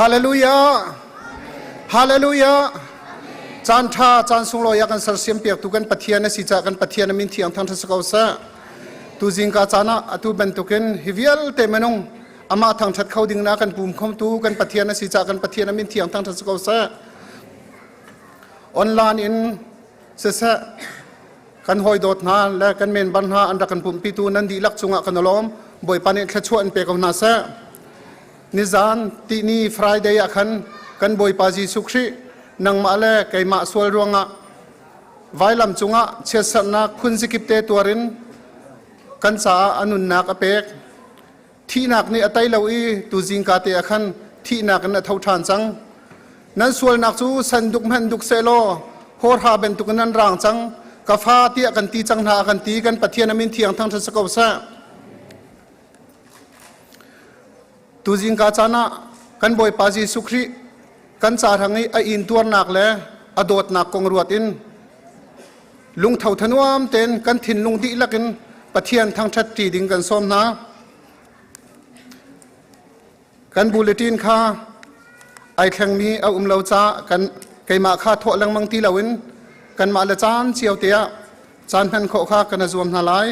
Hallelujah! Hallelujah! Caan ṭha, caan sunglawi a kan sersiam piaktu kan Pathian a si caah kan Pathian a min thiang thangṭhat si ko seh. Tu zingka caan ah atu bantukin hi vialte minung amah thangṭhat kho ding na kan pum khomtu kan Pathian a si caah kan Pathian a min thiang thangṭhat si ko seh. Online in siseh kan hawi dawt hna le kan member hna an rak kan pumhpitu nan dihlak cungah kan lawm. Bawipa nih thluachuah in pe ko hna seh. Nizan tihni Friday ah khan kan Bawipa Jesuh Khrih nangmah le keimah sual ruangah vailam cungah chiatserhnak phunzikip te tuarin kan caah a nunnak a pek. Thihnak nih a tei lo i tuzingka te ah khan thihnak in a tho ṭhan cang. Nan sualnak cu sanduk hmanh duk sehlaw hawrha bantukin nan raang cang. Ka fa tiah kan ti cang hna a kan ti kan Pathian a min thiang thangṭhat si ko seh. Tuzingka caan ah kan Bawipa Jesuh Khrih kan ca hrang i a intuarnak le a dawtnak kong ruat in lungtho thanuam tein kan thinlung dihlak in Pathian thangṭhat ṭi ding kan sawm hna. Kan bulletin kha ai thlengmi a um lo caah kan keimah kha thawh lengmang ti loin kanmah le caan cio te ah caan hman khawh kha kan zuam hna lai.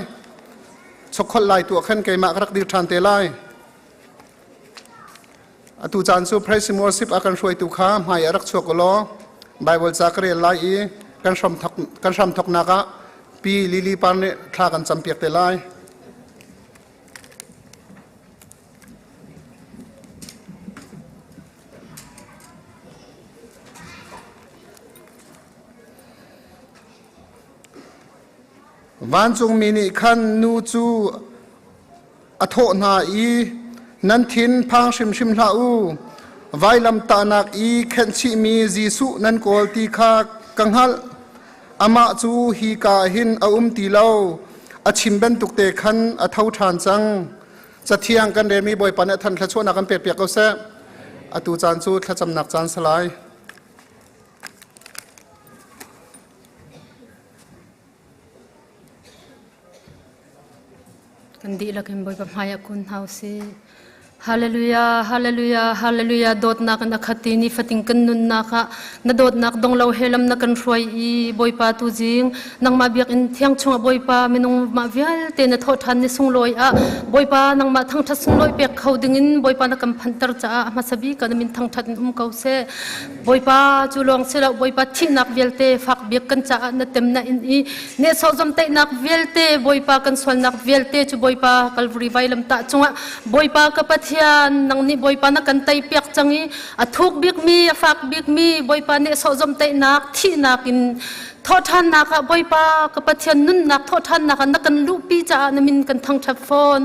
Chokholh lai tuah khan keimah ka rak dir ṭhan te lai. Atu caan cu praise and worship a kan hruaitu kha hmai a rak chuak u law Bible ca ka rel lai i kan hram thok kan hram thoknak ah Pi Lily Par nih thla kan campiak te lai. Vancungmi nih khan nu cu a thawh hna i nan thin phang hrimhrim hlah u vailamtahnak i khenhchihmi Jesuh nan kawl ti kha ka hngalh amah cu hika hin a um ti lo a chim bantuk te khan a tho ṭhan cang cathiang kan relmi Bawipa nih a than thluachuahnak kan pekpiak ko seh atu caan cu thlacamnak caan salai Kan dihlak in Bawipa hmaiah kun hna usih. Hallelujah, hallelujah, hallelujah. Dawtnak in a khat i nifatin kan nunnak ah na dawtnak dong lo he lam na kan hruai i Bawipa tu zing nangmah biakinn thiang chungah Bawipa minung mah vialte na thawh ṭhan ni sunglawi ah Bawipa nangmah thangṭhat sunglawi pek kho dingin Bawipa na kan phanter caah a hmasa bik ah na min thangṭhat in um ko seh. Bawipa cu lawng si lo Bawipa thihnak vialte fak bik kan caah na tem na in i nehsawh zomtaihnak vialte Bawipa kan sualnak vialte cu Bawipa Kalvari vailamtah cungah Bawipa ka Pathian nang nih Bawipa na kan teipiak cang i a thuk bikmi a fak bikmi Bawipa nehsawh zomtaihnak thihnak in thawhṭhannak ah Bawipa ka Pathian nunnak thawhṭhannak ah na kan luhpi caah na min kan thangṭhat fawn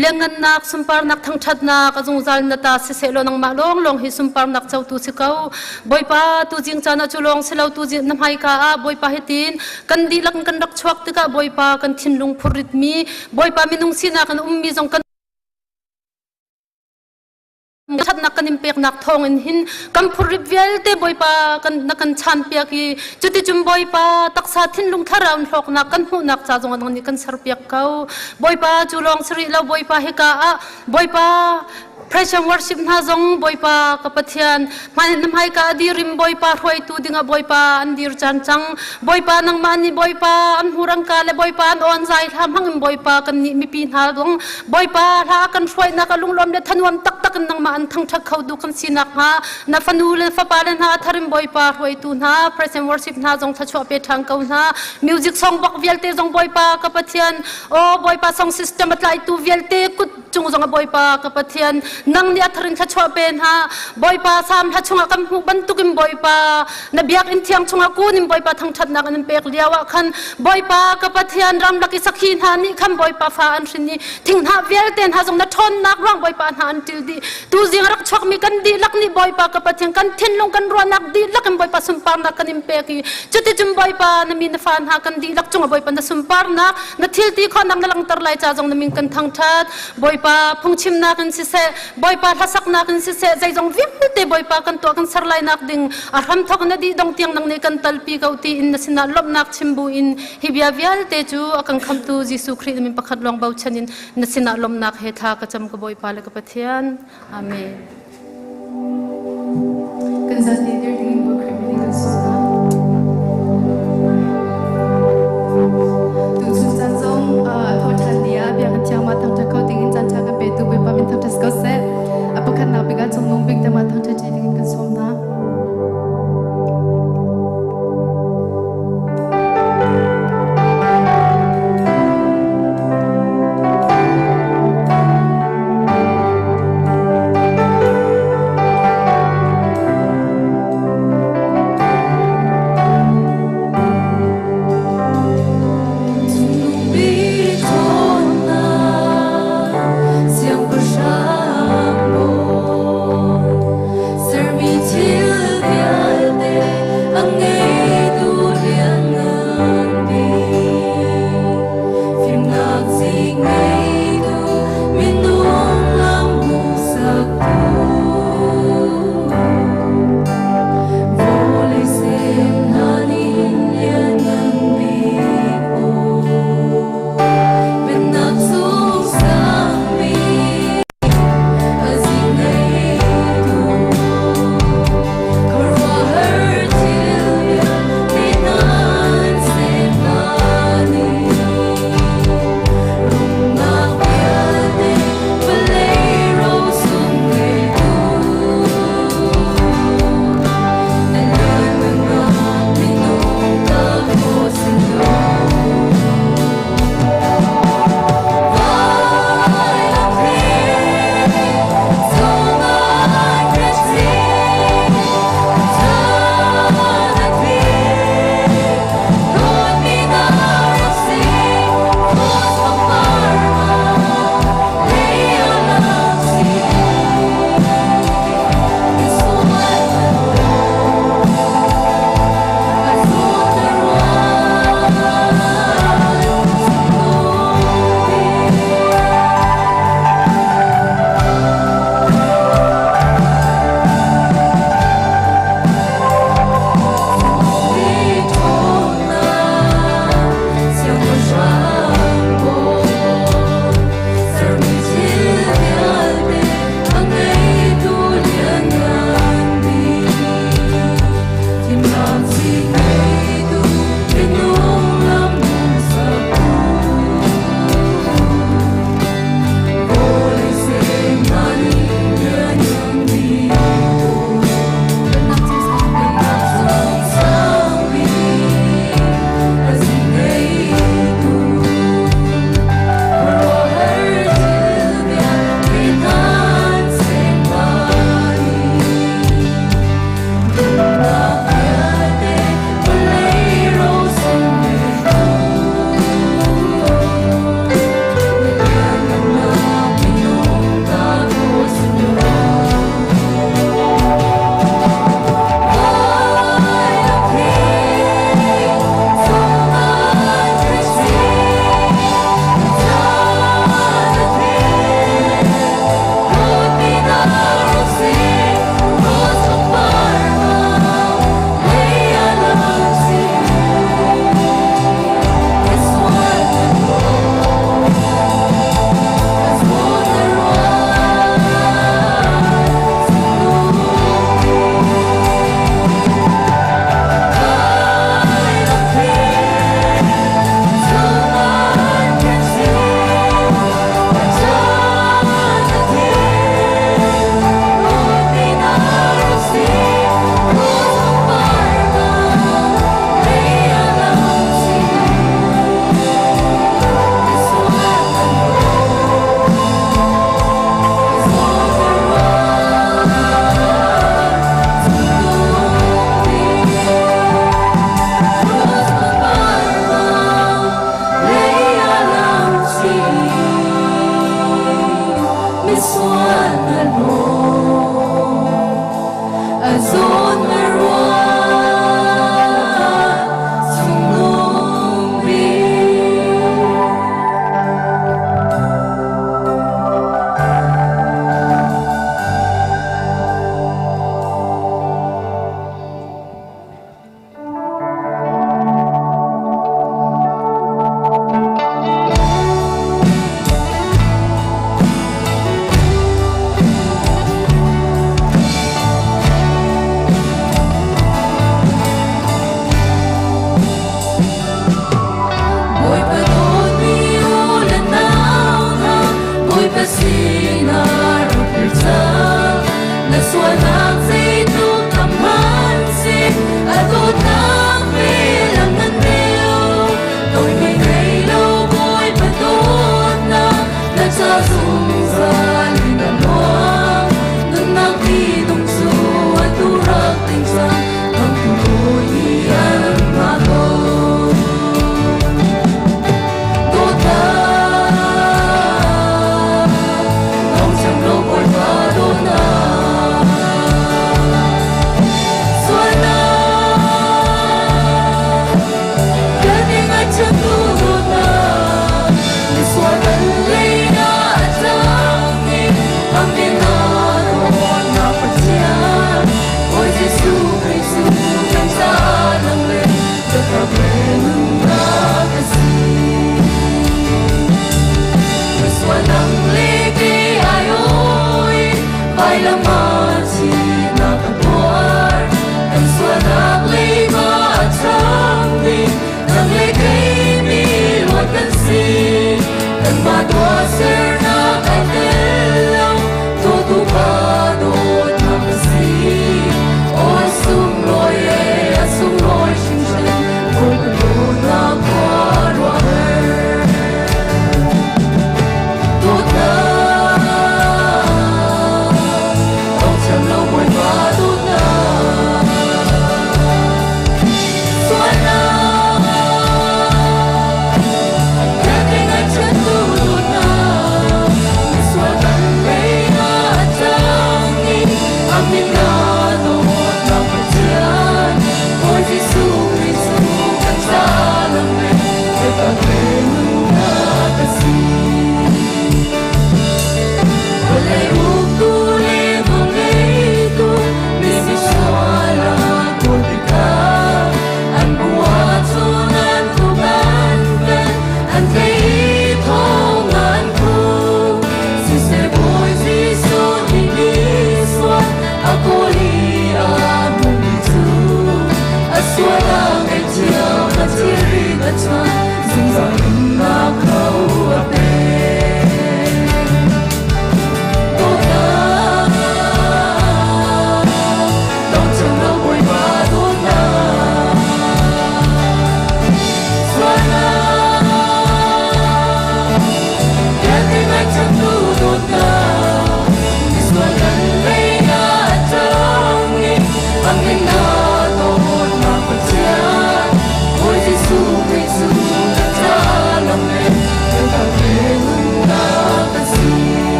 lianngannak sunparnak thangṭhatnak a zungzal na ta siseh law nangmah lawnglawng hi sunparnak cotu si ko Bawipa tu zing caan ah cu lawng si lo tu zing na hmaika ah Bawipa hitin kan dihlak in kan rak chuak tikah Bawipa kan thinlung phurritmi Bawipa minung sinak in ummi zong kan Thatnak kan in peknak thawngin hin kan phurrit vialte Bawipa kan na kan chanpiak i cuticun Bawipa taksa thinlung thlarau in hlawknak kan hmuhnak ca zong nang nih kan serpiak ko. Bawipa cu lawng si rih lo Bawipa hika ah Bawipa praise and worship hna zong Bawipa ka Pathian hmai na hmaika a dirim Bawipa hruaitu dingah Bawipa an dir caan cang Bawipa nangmah nih Bawipa an hmurangka le Bawipa an awn zai hla hmang in Bawipa kan nih mipi hna zong Bawipa hla kan hruainak a lunglawm le thanuam taktak in nangmah an thangṭhat kho tu kan si nakhnga na fanu le fapa le hna tharim Bawipa hruaitu hna praise and worship hna zong thluachuah pe ṭhan ko hna music song bak vialte zong Bawipa ka Pathian aw Bawipa song system a tlaitu vialte kut cung zong a Bawipa ka Pathian nang nih a tharin thluachuah pe hna Bawipa sam hla chungah kan hmuh bantukin Bawipa na biakinn thiang chungah kun in Bawipa thangṭhatnak in pek lio ah khan Bawipa ka Pathian ramlak i sakhi hna nih khan Bawipa fa an hrin i thinghnah vialte hna zong na ṭhawnnak ruang Bawipa hna an ṭil dih tuzing rak chuakmi kan dihlak nih Bawipa ka Pathian kan thinlung kan ruahnak dihlak in Bawipa sunparnak kan in pek i cuticun Bawipa na mi na fa hna kan dihlak cungah Bawipa na sunparnak na thil ti khawhnak na langhter lai ca zong na min kan thangṭhat Bawipa phungchimnak in siseh Bawipa hlasaknak in siseh zeizong vialte Bawipa kan tuah kan ser lai nak ding a hramthok na dih dong tiang nang nih kan talpi ko ti in na sinah lawmhnak chim bu in hi bia vialte cu a kan khamtu Jesuh Khrih min pakhat lawng bochan in na sinah lawmhnak he thla ka cam ka Bawipa le ka Pathian. Amen. Kan zate dir dingin Bawi Khrih min in kan sawm hna. Tuchun caan zong thawhṭhan ni ah biakinn thiang ma thangṭhat kho dingin caan ṭha kan petu Bawipa min thangṭhat ko seh. A pakhatnak bik ah cungnung bik te ma thangṭhat ṭi dingin kan sawm hna.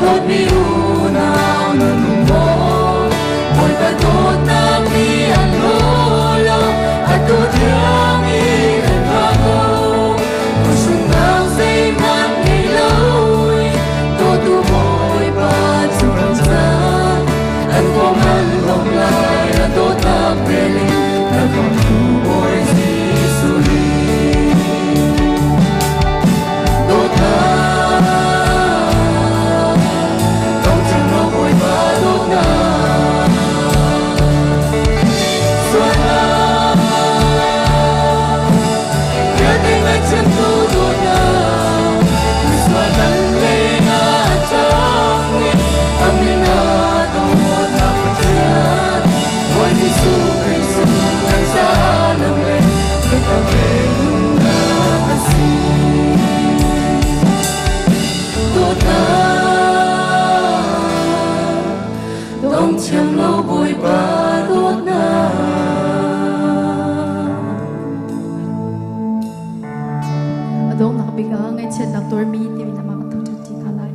Dawtmi unau nan um maw? Bawipa dawtnak nih an law lo, atu tiang in an ra ko. Hruhnak zeihmanh ngei lo in dawtu Bawipa cu kan cang. An pawng an lawm lai, a dawtnak vel in kan khamhtu Bawi Jesuh nih. Dawtnak, dong lo Bawipa dawtnak. Sualnak, vialte ngaihchiattu dawtnak. Misual kan lengah a cang i a min ah dawtnak Pathian. Bawi Jesuh Khrih cu kan caah lam le biatak le nunnak a si. Dawtnak, dong thiam lo Bawipa dawtnak. A donghnak bik ah ngaihchiatnak tuarmi timi nama kan thangṭhat ṭi hna lai.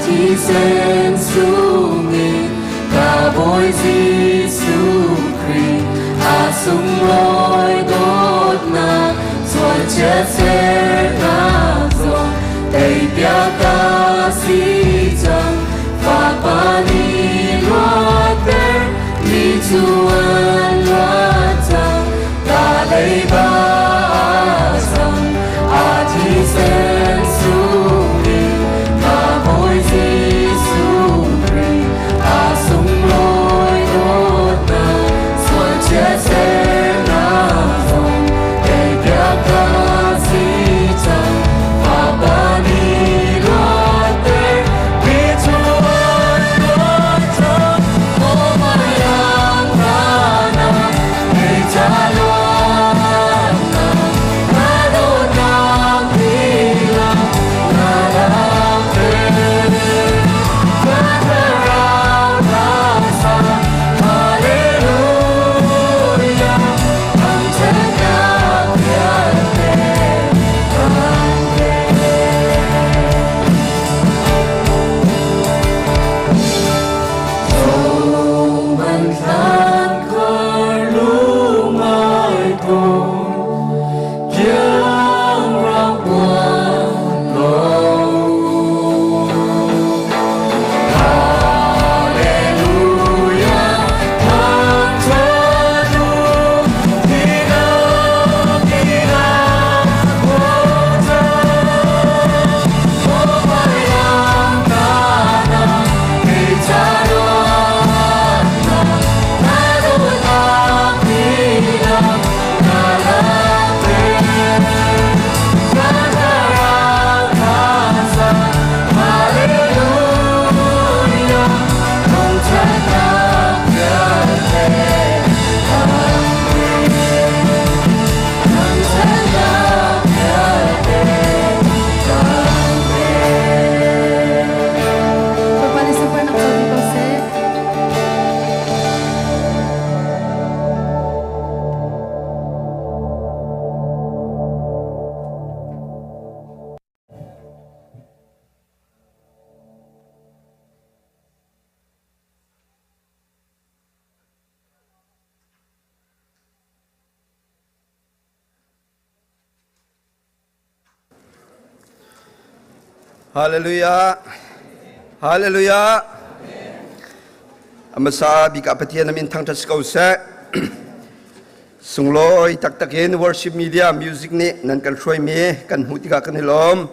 Thisen sungin ka Bawi Jesuh Khrih a sunglawi dawtnak sual chiatsernak zong teipiak ka si cang. Fapa nih luatter mi cu an luat cang. Ka leiba sang a thisen sungin ka Bawi Jesuh Khrih a sunglawi dawtnak sual chiatsernak zong teipiak ka si cang. Fapa nih luatter mi cu an luat cang. Maw vailam tahnak kei ca luatnak. Hallelujah. Hallelujah. Amasa bik ah Pathian amin thangṭhat si ko seh. Sunglawi taktak in worship media music nih nan kan hruaimi kan hmuh tikah kan i lawm.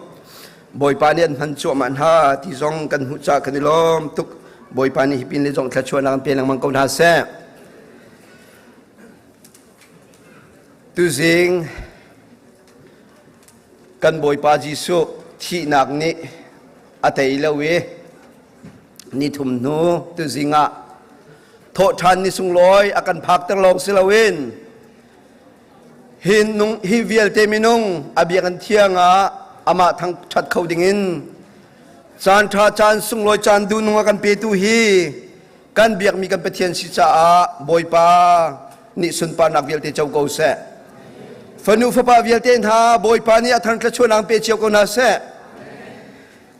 Bawipa nih an hman cuahmah hna ti zong kan hmuh caah kan i lawm tuk. Bawipa nih hi pin le zong thluachuahnak an pe lengmang ko hna seh. Tuzing kan Bawipa Jesuh thihnak nih a tei lo i nithum hnu tuzing ah thawhṭhan ni sunglawi a kan phakter lawng si loin hi nung hi vialte minung a biakinn thiang ah amah thangṭhat kho dingin caan ṭha caan sunglawi caan duhnung a kan petu hi kan biakmi kan Pathian si caah Bawipa nih sunparnak vialte co ko seh. Fanu fapa vialte hna Bawipa nih a thang thluachuahnak pe cio ko hna seh.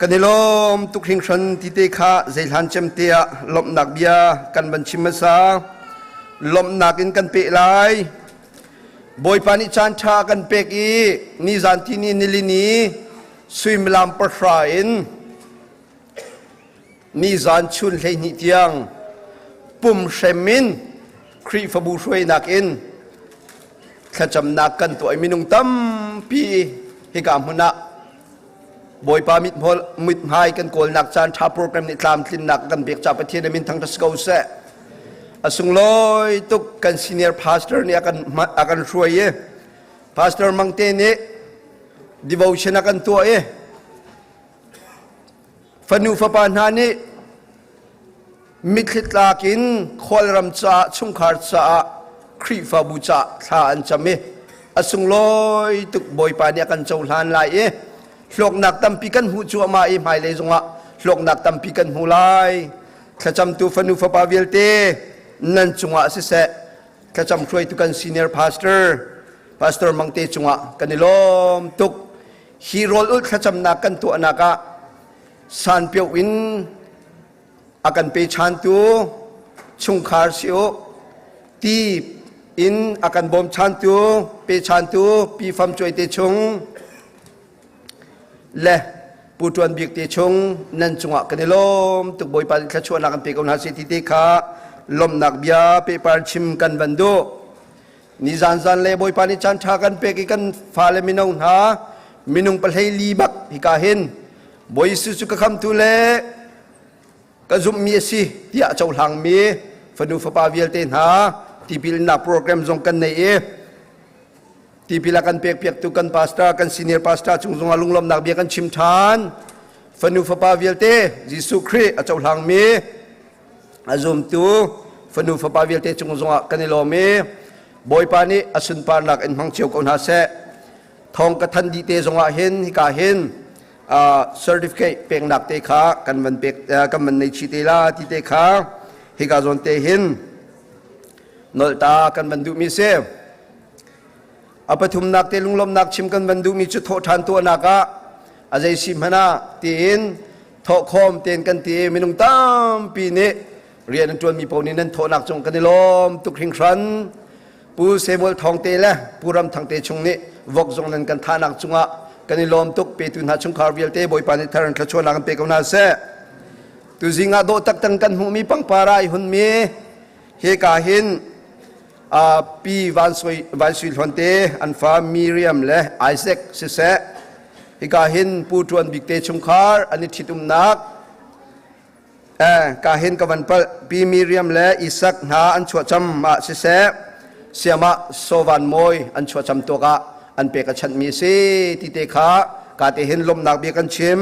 Kan i lawm tuk hringhran ti te kha zeihlan cem te ah lawmhnak bia kan van chim hmasa. Lawmhnak in kan peh lai. Bawipa nih caan ṭha kan pek i nizan ti ni nilini suimilam 9 in nizan chun 12 tiang pum hrem in Khrihfabu hruainak in thlacamnak kan tuah i minung tampi hika hmun ah Bawipa mithmai kan kawlnak caan ṭha program nih tlamtlinnak kan pek ca Pathian min thangṭhat si ko seh. A sunglawi tuk kan senior pastor nih a kan hruai i Pastor Mangte nih devotion a kan tuah i Fanu fapa hna nih mitthli tlak in khualram caah chungkhar caah Khrihfabu caah thla an cam i a sunglawi tuk Bawipa nih a kan cohlan lai i hlawknak tampi kan hmuh cuahmah i hmailei zongah hlawknak tampi kan hmu lai. Thlacamtu fanu fapa vialte nan cungah siseh thlacam hruaitu kan senior pastor Pastor Mangte cungah kan i lawm tuk. Hi rawl ulh thlacamnak kan tuahnak ah sanpio in a kan pe ṭhantu chungkhar si u, ti in a kan bawm ṭhantu pe ṭhantu Pi Fam Cuai te chung le Pu Ṭuan Bik te chung nan cungah kan i lawm tuk. Bawipa nih thluachuahnak an pe ko hna seh ti te kha lawmhnak bia pehpar chim kan van duh. Nizan zan le Bawipa nih caan ṭha kan pek i kan fale mino hna minung 14 bak hika hin Bawi Jesuh cu ka khamtu le ka zumhmi a si tiah a cohlangmi fanu fapa vialte hna tipilnak program zong kan nei i tipil a kan pekpiaktu kan pastor kan senior pastor cung zongah lunglawmhnak bia kan chim ṭhan. Fanu fapa vialte Jesuh Khrih a cohlangmi a zumtu fanu fapa vialte cung zongah kan i lawm i Bawipa nih a sunparnak in hmang cio ko hna seh. Thawng ka than dih te zongah hin hika hin certificate peknak te kha kan van pek kan van nei chi te la ti te kha hika zawn te hin nolta kan van duhmi si. A pathumnak te lunglawmhnak chim kan van duhmi cu thawhṭhan tuahnak ah a zei si hmanh ah tiin thawhkhawm tein kan ti i minung tampi nih rian an ṭuanmi paoh nih nan thawhnak cung kan i lawm tuk hringhran. Pu Samuel Thawng te le Pu Ram Thang te chung nih vok zong nan kan thahnak cungah kan i lawm tuk. Petu hna chungkhar vialte Bawipa nih thar in thluachuahnak an pe ko hna seh. Tuzing ah dawh taktak kan hmuhmi pangpar ah i hunmi hika hin Pi Van Sui Hlawn te an fa Miriam le Isaac siseh hika hin Pu Ṭuan Bik te chungkhar an i ṭhitumnak ka hin ka van palh Pi Miriam le Isak hna an chuahcam ah siseh siamah Sovan Mawi an chuahcam tuak ah an pek a chanhmi a si ti te kha ka te hin lawmhnak bia kan chim.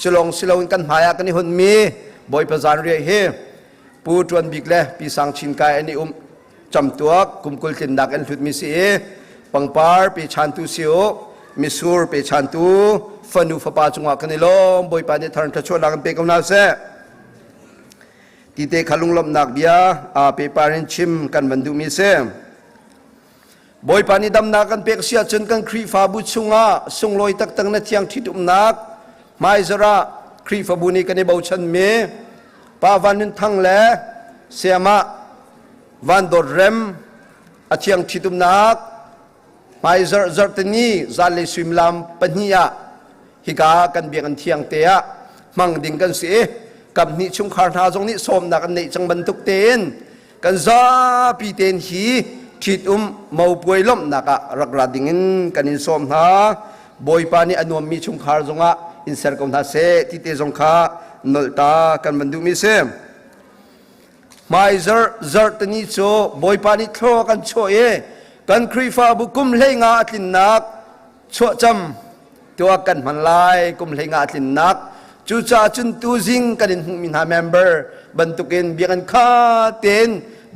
Culong siloin kan hmai ah kan i hunmi Bawipa zanriah hi Pu Ṭuan Bik le Pi Sang Chin Kai an i um camtuak kum 20 tlinnak an hlutmi si i pangpar pe chantu si u, misur pe chantu fanu fapa cungah kan i lawm. Bawipa nih thar thluachuahnak an pe ko hna seh ti te kha lunglawmhnak bia a pepar in chim kan van duhmi si. Bawipa nih damnak kan pek si ahcun kan Khrihfabu chungah sunglawi taktak na thiang ṭhitumnak hmaizarh ah Khrihfabu nih kan i bochanmi Pa Van Nun Thang le Sayamah Van Dawt Rem a thiang ṭhitumnak hmaizarh zarhteni zanlei suimilam 2 ah. Hika kan biakinn thiang te ah hmang ding kan si i kamhnih chungkhar hna zong nih sawmnak an neih cang bantuk tein kan zapi tein hi ṭhitum mopuai lawmhnak ah rak ra dingin kan in sawm hna. Bawipa nih a nuammi chungkhar zongah in ser ko hna seh ti te zong kha nolh ta kan van duhmi si. Hmaizarh zarhteni cu Bawipa nih thlua kan chuah i kan Khrihfabu kum hleinga a tlinnak chuahcam tuah kan hman lai kum hleinga a tlinnak. Cucaah cun tuzing kan in hmuhmi hna member bantukin biakinn kha tein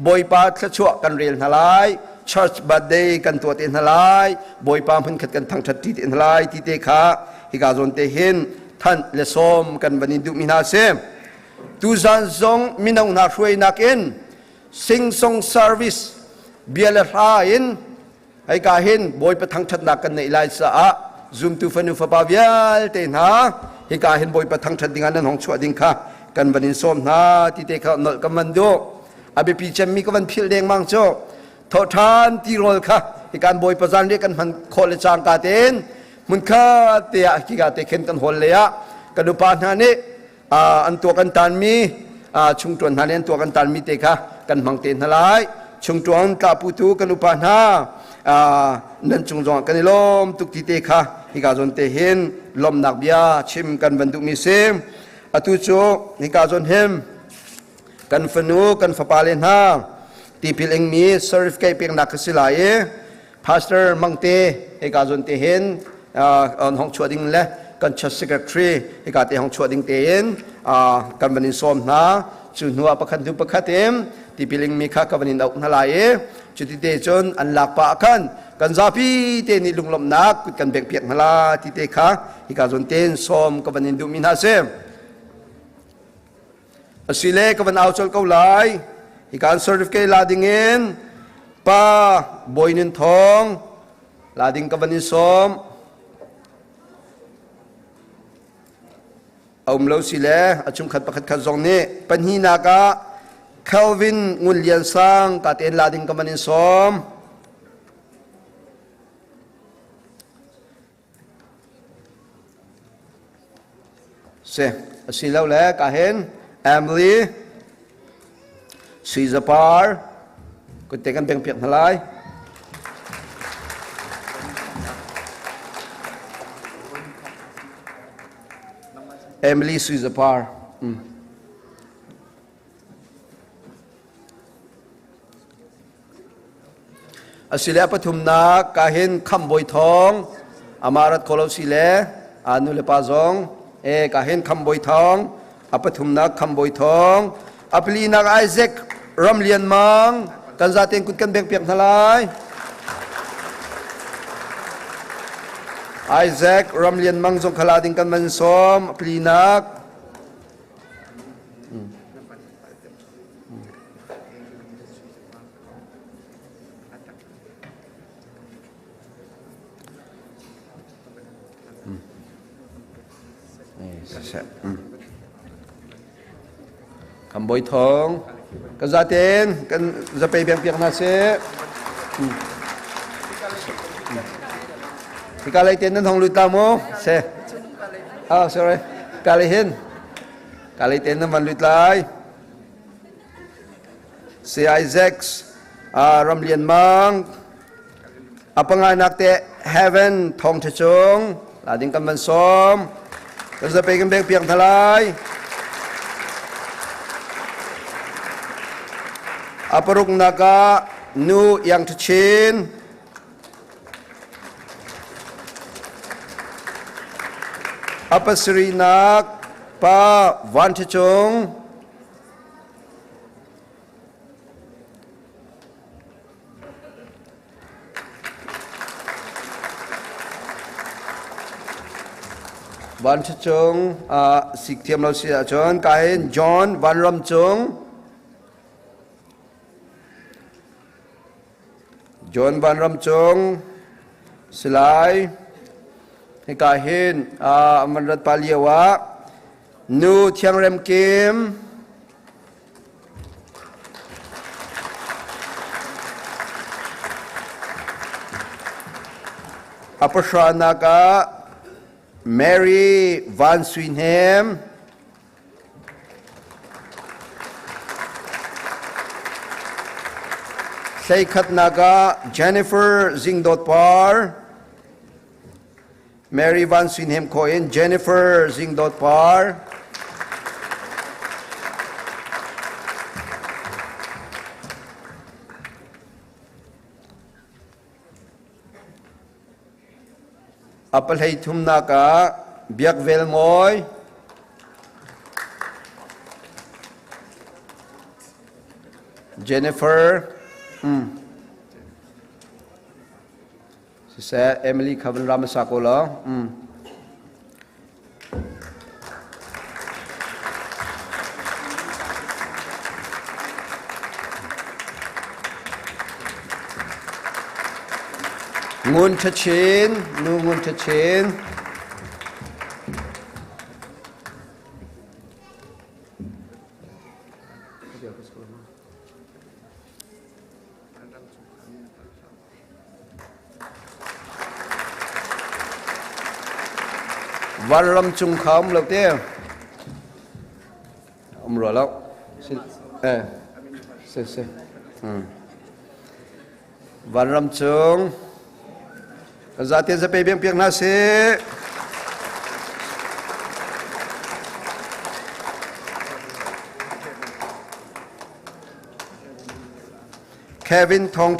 Bawipa thluachuah kan rel hna lai, church birthday kan tuah te hna lai, Bawipa hmunkhat kan thangṭhat ṭi te hna lai ti te kha hika zawn te hin thanh le sawm kan van in duhmi hna a si. Tuzan zong mino hna hruainak in sing song service bia le hla in Heika hin Bawipa thangṭhatnak kan neih lai caah zumtu fanu fapa vialte hna hika hin Bawipa thangṭhat dingah nan hong chuah ding kha kan van in sawm hna ti te kha nolh kan van duh. A biapi cemmi ka van philh dengmang cu thawhṭhan tirawl kha hikan Bawipa zanriah kan hman khawh le cangka tein hmunkhat te ah hika te khin kan hawl lei ah kan upa hna nih an tuak an tanmi chungṭuan hna nih an tuak an tanmi te kha kan hmang te hna lai. Chungṭuan tlaputu kan upa hna nan cung zongah kan i lawm tuk ti te kha hika zawn te hin lawmhnak bia chim kan van duhmi si. Atu cu hika zawn hin kan fanu kan fapa le hna tipil ingmi certificate peknak ka si lai i Pastor Mangte hika zawn te hin an hong chuah ding le kan church secretary hika te hong chuah ding tein kan van in sawm hna. Cu hnu ah pakhat hnu pakhat in tipiling mi kha ka van in auh hna lai i cuti te cun an lak pah khan kan zapi te nih lunglawmhnak kut kan bengh piak hna la ti te kha hika zawn tein sawm ka van in duhmi hna si. Asile ka van au colh ko lai. Hikan certificate la ding in pa Bawi Nun Thawng la ding ka van in sawm. A um lo si le a chungkhat pakhat khat zong nih pahnihnak ah Calvin Ngun Lian Sang ka tein la ding ka van in sawm. Si asilole ka hin Emily Sui Zapar kutte kan beng piak hna lai. Emily Sui Zapar. Asile a pathumnak ka hin Khamhbawi Thawng amah rat kho lo si le a nu le pa zong e ka hin Khamhbawi Thawng a pathumnak Khamhbawi Thawng a palinak Isaac Ramlian Mang kan zaten kut kan beng piak hna lai. Isaac Ramlian Mang zong khala ding kan man sawm a palinak. Kan bawi thawng kan zaten kan zapei beng piak hna sih. Hika lei ten nan hong lut la mu se. Oh sorry. Ka lei hin. Ka lei ten nan van lut lai. Saya Isaac Ram Lian Mang a panganak te Heaven Thawng Tha Cung la ding kan van sawm kan zape kan beng piak hna lai. A paruknak ah Nu Iang Tha Chin a pasarihnak Pa Van Tha Cung Van Ṭha Cung sik thiam lo si ahcun ka hin John Vanram Cung John Vanram Cung silai hika hin an rat pa lio ah Nu Thiangrem Kim A pahranak ah. Mary Van Sui Hnem. Hleikhatnak ah Jennifer Zingdawt Par. Mary Van Sui Hnem khawh in Jennifer Zingdawt Par. A pahlei thumnak ah Biak Vel Mawi. Jennifer. Siseh, Emily kha van ra hmasa ko law. Ngun Ṭhachin, nu Ngun Ṭhachin. Vanram cung kha um lo te. Um rua lo. Si, eh, si, si. Vanram cung. Kan zaten zape biang piak hna si. Kevin Thong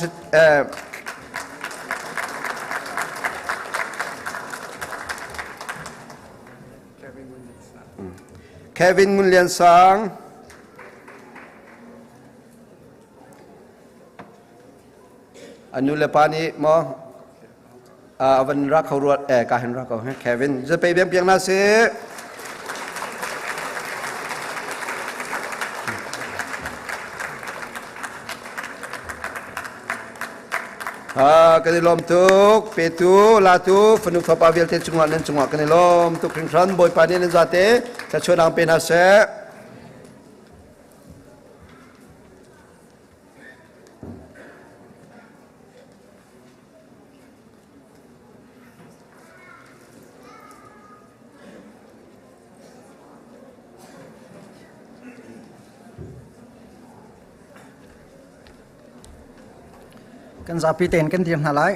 Kevin Ngun Lian Sang Anu le pa nih maw a van ra kho ruat eh ka hin ra ko he Kevin zapei biang piang na si Ha kan i lawm tuk petu latu fanu fapa vialte cungah nan cungah kan i lawm tuk hringhran Bawipa nih nan zate thluachuahnak pe hna seh. Kan zapi tein kan dir hna lai.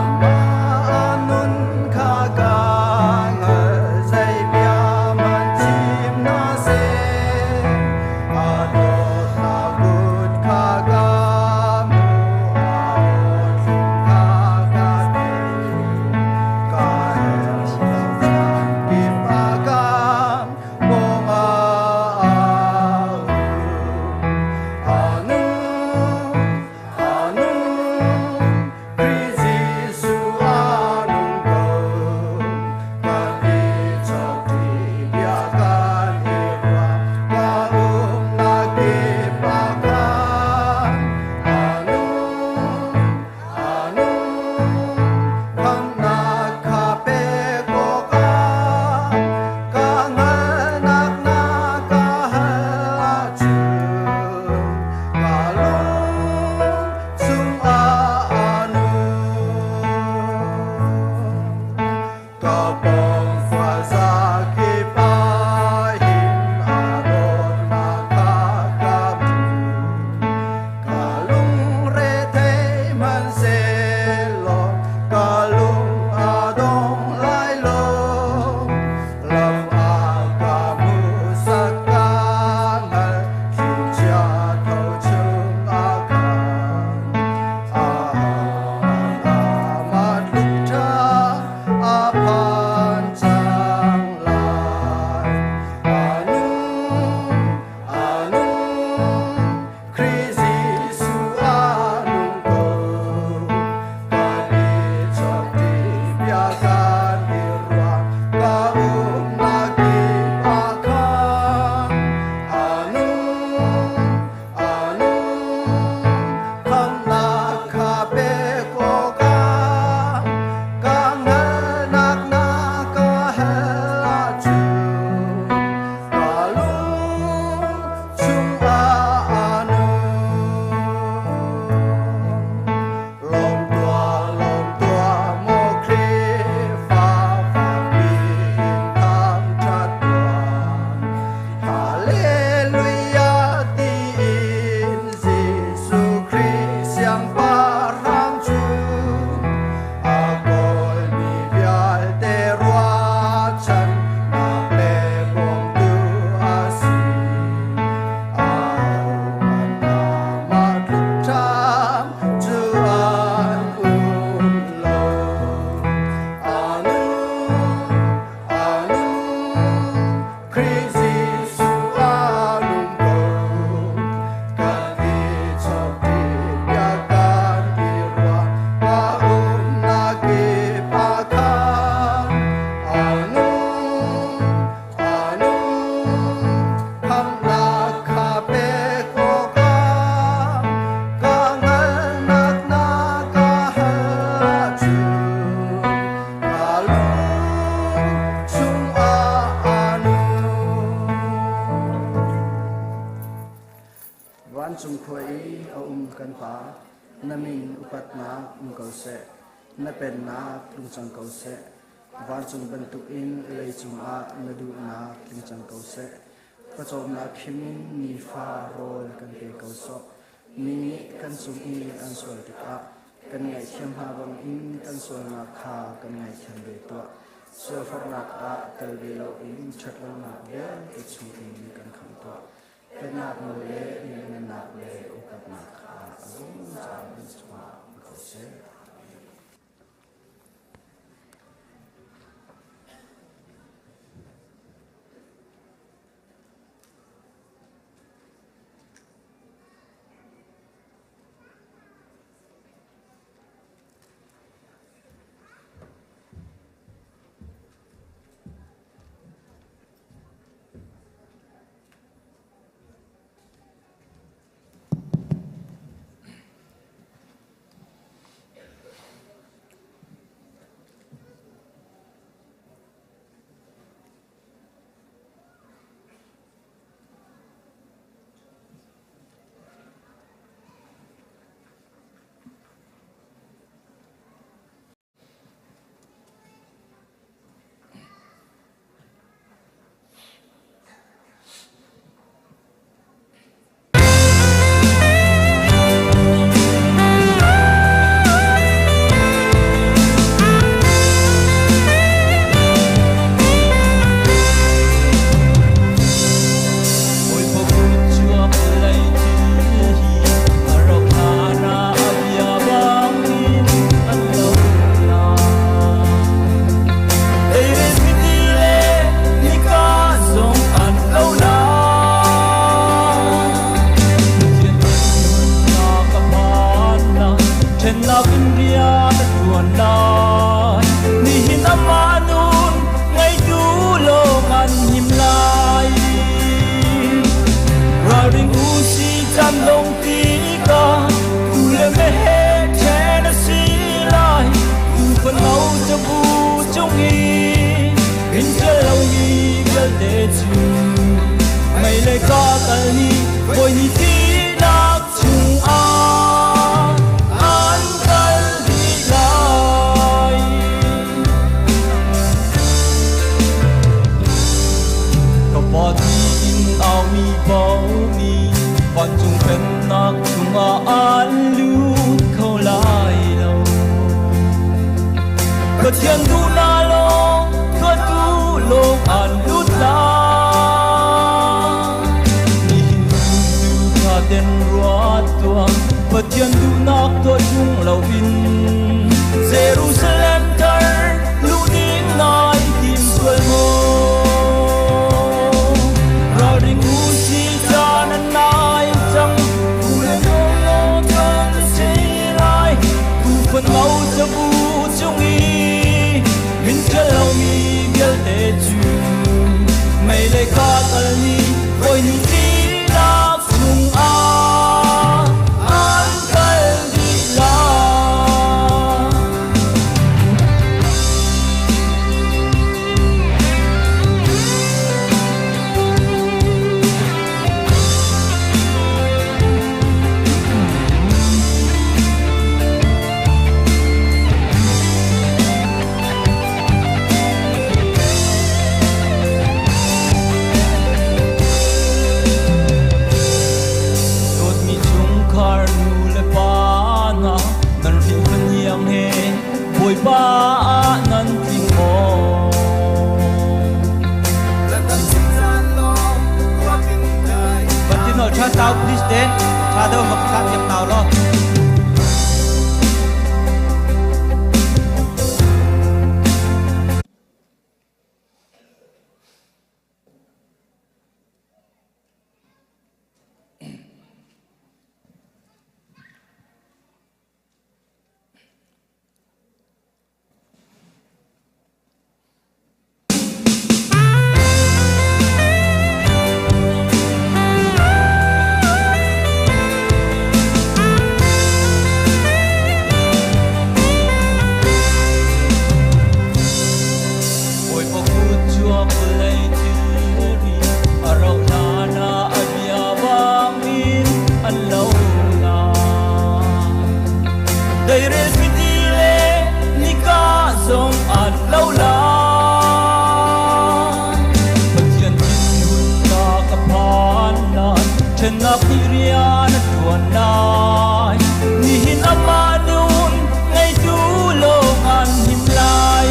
Amah nun kha ka ngal. kan Pa, na min upatnak um ko seh. Na pennak tlung cang ko seh. Vancung bantukin leicung ah na duhnak tling cang ko seh. Pawcawmnak khim in nifa rawl kan pe ko sawh. Mi nih kan cung i an sual tikah kan ngaihthiam hna bangin kan sualnak kha kan ngaihthiam ve tuah. Sualforhnak ah tel ve loin ṭhatlonak vialte chungin kan khamh tuah. Pennak nawl le lianhngannak le upatnak kha a zungzal in chungah um ko seh. Dawtnak nih rian a ṭuan lai. Nihin amah nun ngeitu lawng an him lai.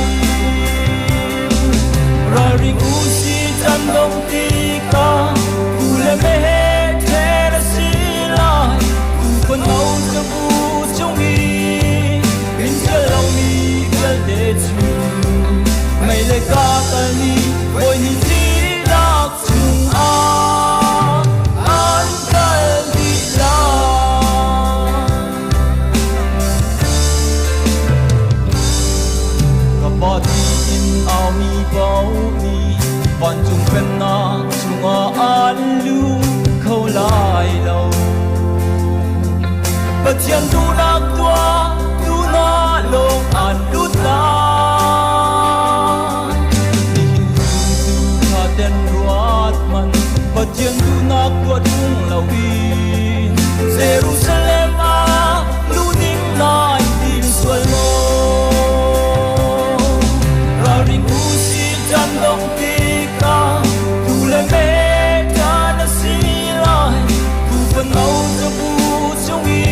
Ralring u si can dong tikah tuu le meheh ṭhen a si lai. Tuu no cabu cung i min ṭial lomi vialte cu mei le ka kal nih bawi nih thihnak chungah an kal dih lai. Ka Pa tiin aumi paoh nih vancung pennak chungah an lut kho lai lo. Pathian duhnak tuah tu hna lawng an lut lai. Nihin zumtu ṭha ten ruat hmanh Pathian duhnak tuah ṭung loin Jerusalem ah luh ding nai tim sual maw? Ralring u si chan dong tikah tu le me caan a si lai. Tuufa no cabu chung i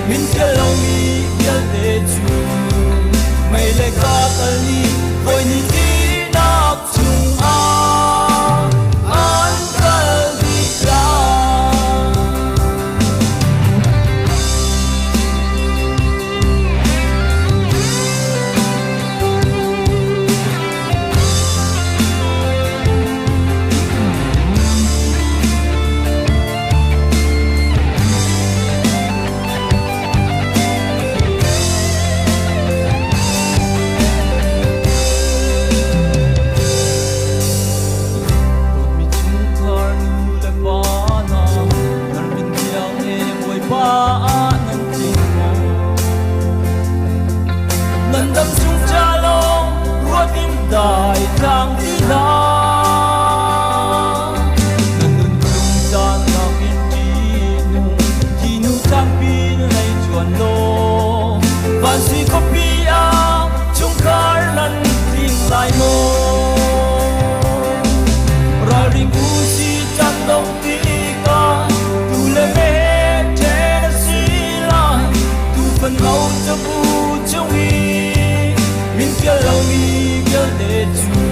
min ṭial lomi vialte cu mei le ka kal nih voi nih tinak chungah an kal dih lai. Dawtmi chungkhar nu le pa hna, nan min thiang he Bawipa ah nan tling maw? Nan dam chung ca lawng ruat in dai tlang ti hlah. Nan nun chung caan nakin ṭihnung, thinu tlangpi lei chuan law, van sui khuapi ah chungkhar nan tling lai maw? Ralring u si can dong tikah tu le meheh ṭhen a si lai. Tuufa no cabu chung i min ṭial lomi vialte cu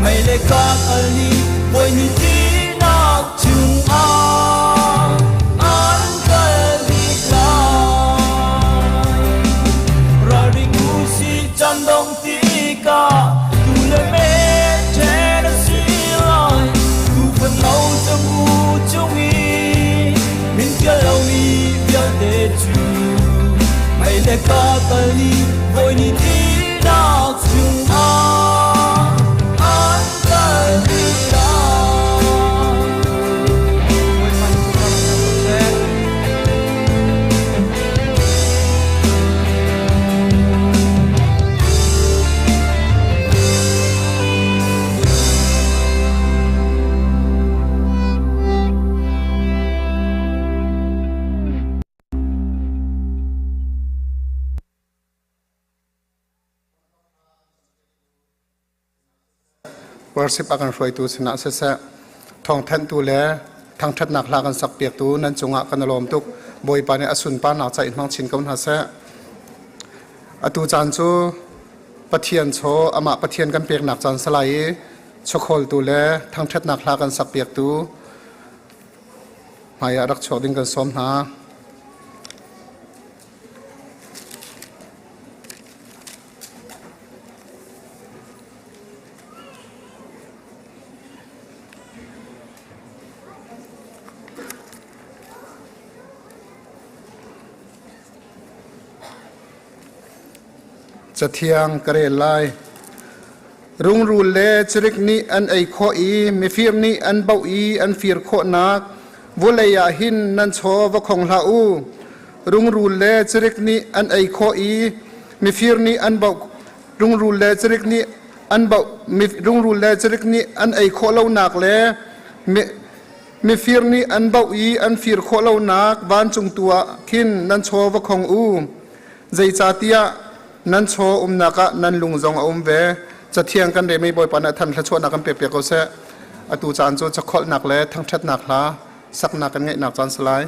mei le ka kal nih bawi nih tinak chungah an kal dih lai. Ralring u si can dong tikah tu le meheh ṭhen a si lai. Tuufa no cabu cung i min ṭial lomi vialte cu mei le ka kal nih bawi nih tinak chungah an kal dih lai. Bawipa nih cu rak seh. Worship a kan hruaitu sinah siseh, thawngthanhtu le thangṭhatnak hla kan sakpiaktu nan cungah kan i lawm tuk. Bawipa nih a sunparnak ca in hmang chin ko hna seh. Atu caan cu Pathian chaw amah Pathian kan peknak caan salai i chawkhawltu le thangṭhatnak hla kan sakpiaktu hmaiah rak chuak ding kan sawm hna. Cathiang ka rel lai. Rungrul le cirik nih an ei khawh i mifir nih an boh i an fir khawhnak vulei ah hin nan chaw va khong hlah u. Rungrul le cirik nih an ei khawh i mifir nih an boh rungrul le cirik nih an boh rungrul le cirik nih an ei khawh lonak le mifir nih an boh i an fir khawh lonak vancung tu ah khin nan chaw va khong u. Zeicahtiah nan chaw umnak ah nan lung zong a um ve. Cathiang kan remi Bawipa nih a than thluachuahnak kan pek piak ko seh. Atu caan cu cakholhnak le thangṭhatnak hla saknak kan ngeihnak caan si lai.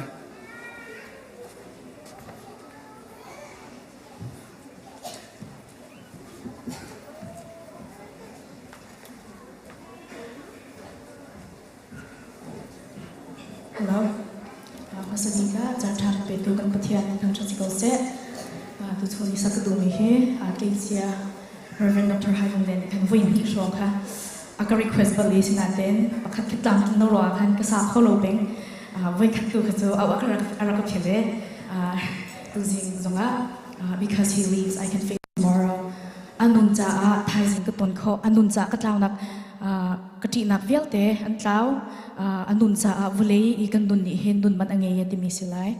Hello. Hmasa bik ah caan ṭha kan petu kan Pathian thangṭhat si ko seh. Tuchun i sak ka duhmi hi tleicia Reverend Dr. Hai Hung Len khan voi hnih hrawng kha a ka request bal i sinain pakhat khat tlam no ro ah khan ka sa kho lo peng. Voi khat tu kha cu au a rak a rak ka phil i tuzing zongah because he lives I can face tomorrow. A nun caah thaizing ka ton khawh, a nun caah ka tlaunak ka ṭihnak vialte an tlau. A nun caah vawlei i kan nun nih hin nun man a ngei timi si lai.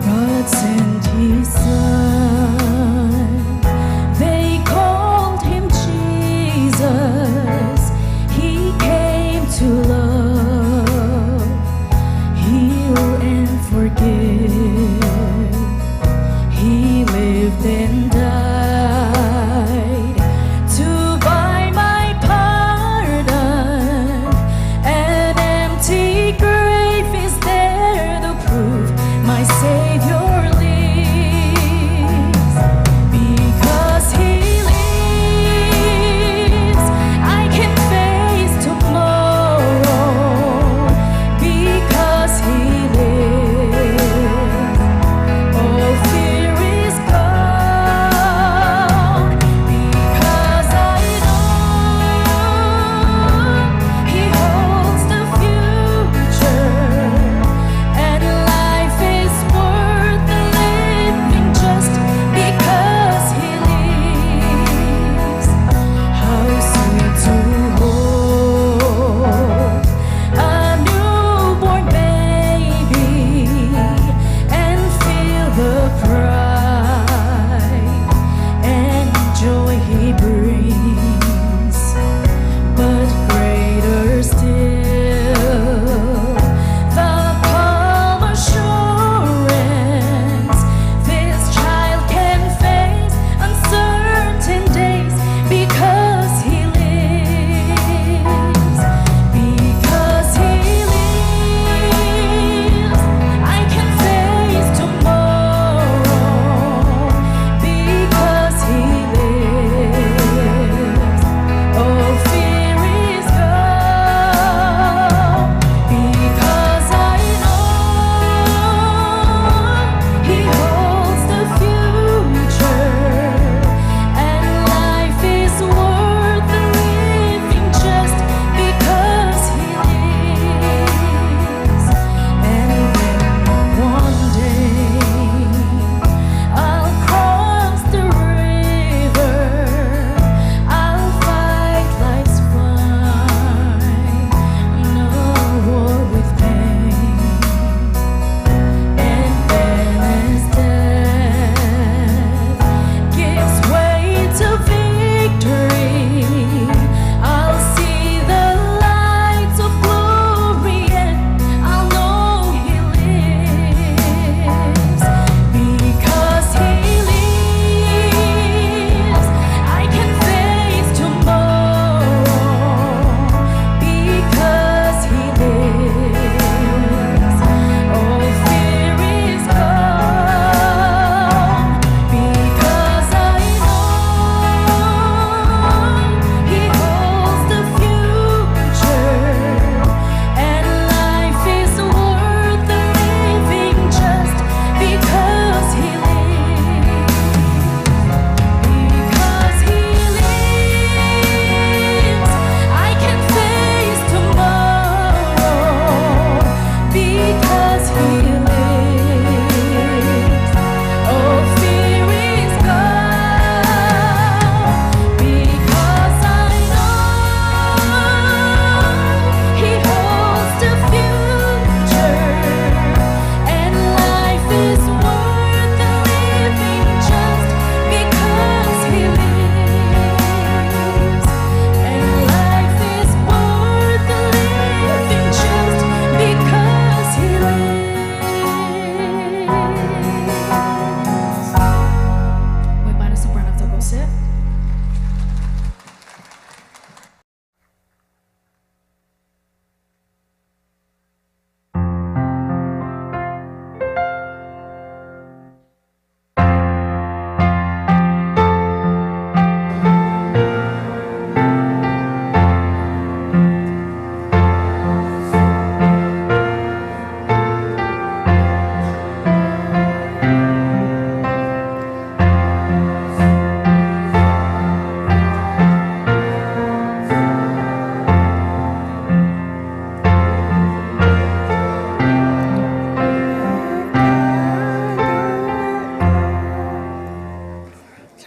God sent his son. They called him Jesus.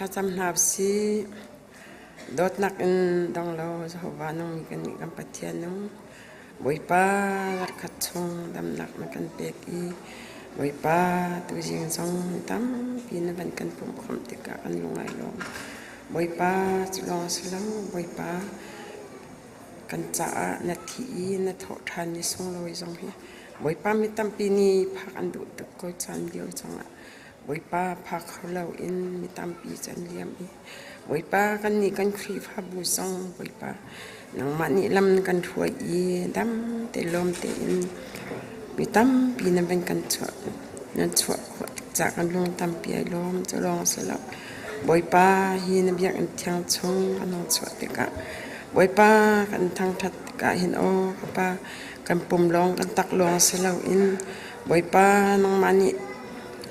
Thlacam hna usih. Dawtnak in dong lo Jehovah nung kan nih kan Pathian nung Bawipa zarhkhat chung damnak na kan pek i Bawipa tuzing zong tampi na van kan pumhkhawmh tikah kan lung ai lawm. Bawipa cu lawng si lo Bawipa kan caah na thi i na thawh ṭhan ni sunglawi zong hi Bawipa mi tampi nih phak an duh tuk ko caan lio zongah Bawipa phak kho loin mi tampi cu an liam i Bawipa kannih kan Khrihfabu zong Bawipa nangmah nih lam na kan hruai i dam te lawm tein mi tampi na van kan chuah nan chuah khawh tik caah kan lung tampi ai lawm. Cu lawng si lo Bawipa hi na biakinn thiang chung kan hung chuah tikah Bawipa kan thangṭhat tikah hin aw ka Pa kan pum lawng kan tak lawng si loin Bawipa nangmah nih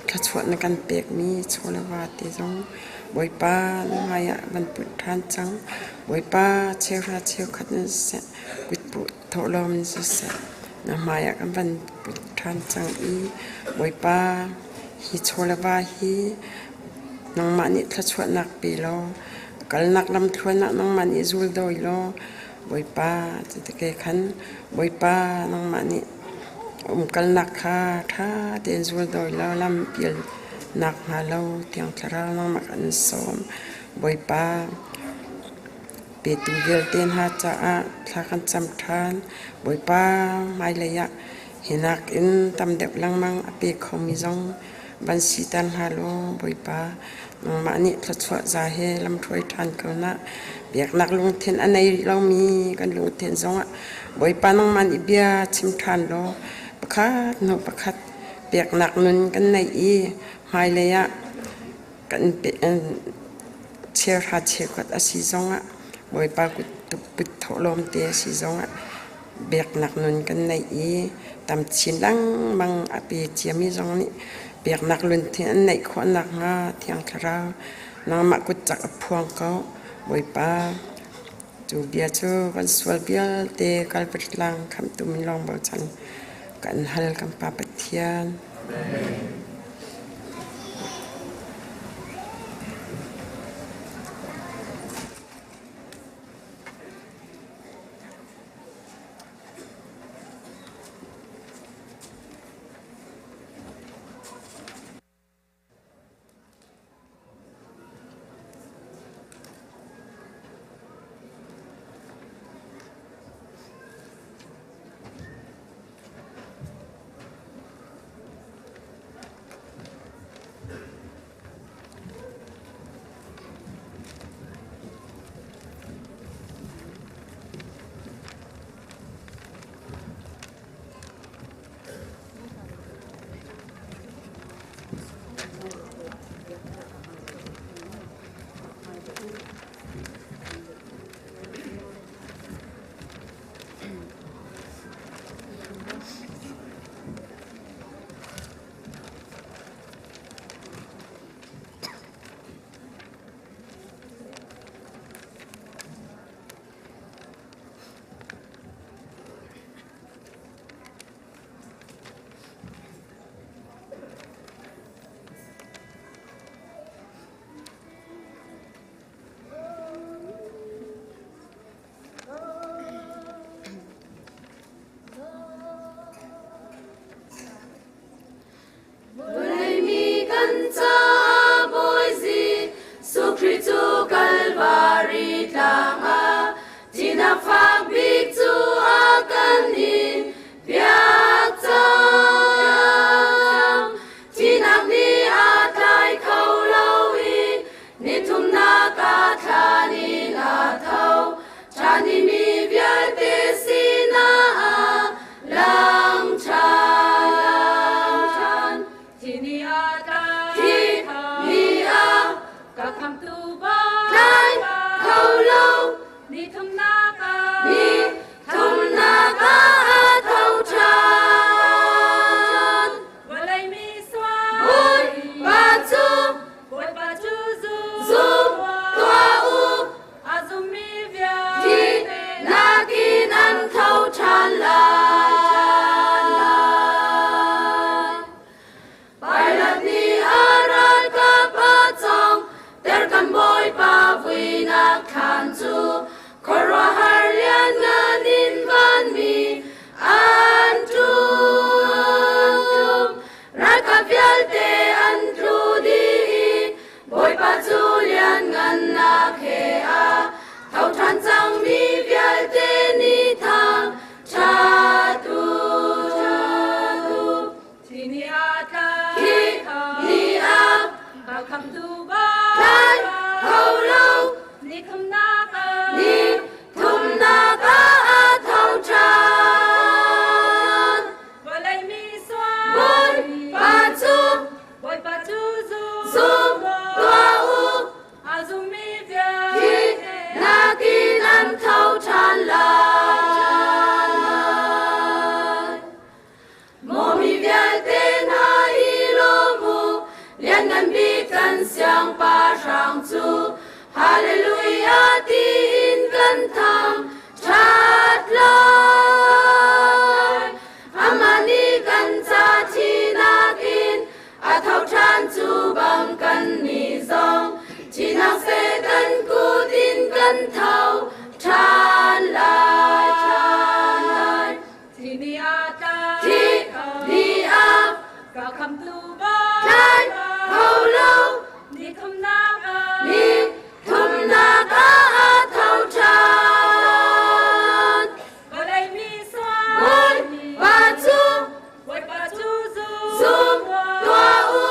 thluachuah na kan pekmi chaw le va te zong Bawipa na hmaiah van put ṭhan cang. Bawipa cheuhra cheukhat in siseh, kutpuh thawhlawm in siseh, na hmaiah kan van put ṭhan cang i Bawipa hi chaw le va hi nangmah nih thluachuahnak pe law kalnak lamthluan ah nangmah nih zul dawi law Bawipa cuti khan Bawipa nangmah nih Umkalnak kha ṭha tein zul dawi law lam pial nakhnga lo Thiang Thlarau nangmah kan sawm. Bawipa, petu vialte hna caah thla kan cam ṭhan. Bawipa, hmailei ah hi nakin tam deuh lengmang a pe khomi zong van siter hna law Bawipa, nangmah nih thluachuah za he lamhruai ṭhan ko nah. Biaknak lungthin a nei rih lomi kan lungthin zongah Bawipa nangmah nih bia chim ṭhan law pakhat hnu pakhat peknak nun kan neih i hmailei ah kan chiahra cheukhat a si zongah Bawipa kut thawhlawm te a si zongah biaknak nun kan neih i tam chin lengmang a pe ciami zong nih biaknak lungthin an neih khawh nakhnga Thiang Thlarau nangmah kut cak a phuang ko Bawipa. Cu bia cu kan sual vialte Kalvari tlang khamhtu min lawng bochan kan hal kan Pa Pathian. Amen. Vawleimi kan caah Bawi Jesuh Khrih cu Kalvari tlang ah thihnak fak bik cu a kan in piak cang. Thihnak nih a tlai kho lo i nithumnak ah thlan in a tho ṭhan i mi vialte sinah a lang ṭhan. Thi ni a tlai Thi ni a ka khamtu tlai kho lo ni thumnak ah ni thumnak ah a tho ṭhan. Vawlei mi sual Bawipa cu Bawipa cu zum tuah u a zummi thi vialte nakin an tho ṭhan lai. Pilate nih a ralkap a cawng ter kan Lianngan bik kan siangpahrang cu Hallelujah tiin kan thang ṭhat lai. Amah nih kan ca thinak in a tho ṭhan cu bang kan nih zong thinak Satan kut in kan tho ṭhan lai. Ṭhan lai. Thi ni ah tlai Thi ni ah ka khamtu tlai kho lo ni thumnak ah ni thumnak ah a tho ṭhan. Vawlei mi sual Bawipa cu Bawipa cu zum tuah u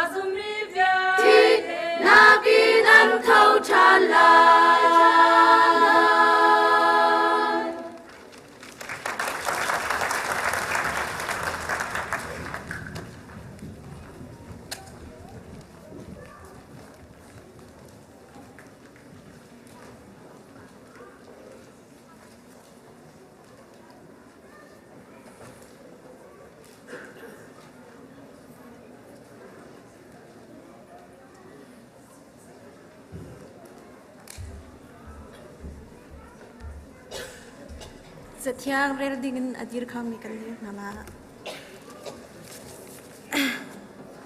a zummi vialte Thihnak in an tho ṭhan lai. Cathiang rel dingin a dir khomi kan dir hna la.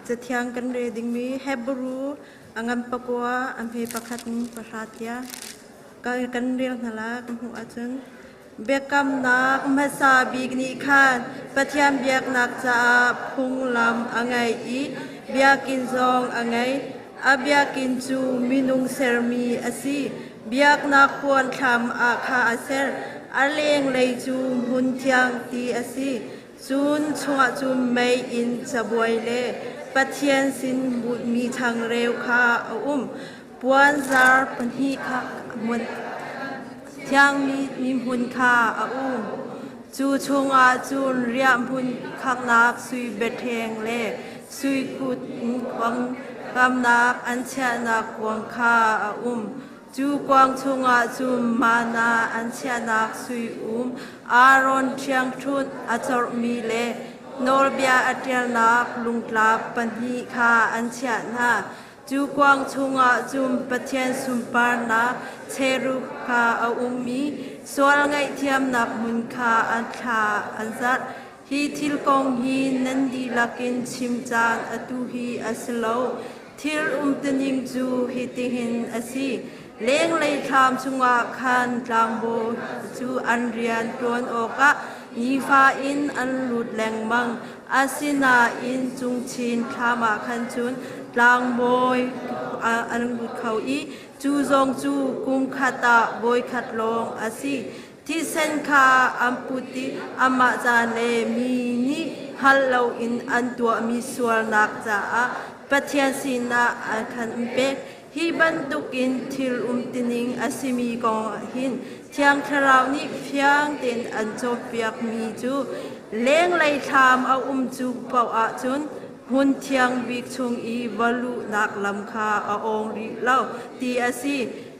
Cathiang kan rel dingmi Hebrew a ngan pakua a hme pakhat in pahra tiang kan rel hna la kan hmuh ahcun biakamnak hmasa bik nih khan Pathian biaknak caah phunglam a ngei i biakinn zong a ngei. A biakinn cu minung sermi a si. Biaknak puanthlam ah kha a ser. A lenglei cu hmun thiang ti a si. Cun chungah cun mei in cabuai le Pathian sin mi changreu kha a um. Puanzar pahnih kha hmun thiangmi mi hmun kha a um. Cu chungah cun riahhmun khaknak sui biaṭheng le sui kut kuang kamnak an chiahnak kuang kha a um. Cu kuang chungah cun mana an chiahnak sui um, Aaron ṭhiangṭhunh a corhmi le nawlbia a ṭialnak lungtlap pahnih kha an chiah hna. Cu kuang chungah cun Pathian sunparnak cherub kha a um i sual ngaihthiamnak hmun kha an thla an zarh. Hi thil kong hi nan dihlak in chim caan atu hi a si lo. Thil umtuning cu hitihin a si. Lenglei thlam chungah khan tlangbawi cu an rian ṭuan awkah nifa in an lut lengmang. Asinain cungchin thlam ah khan cun tlangbawi an lut kho i cu zong cu kum khat ah voikhat lawng a si. Thisen kha an put i amah ca le mi nih hngalh loin an tuahmi sualnak caah Pathian sinah an khan an pek. Hi bantukin thil umtining a simi kong ah hin Thiang Thlarau nih fiang tein an cawnpiakmi cu lenglei thlam a um cu paoh ahcun hmun thiang bik chung i va luhnak lam kha a awng rih lo ti a si.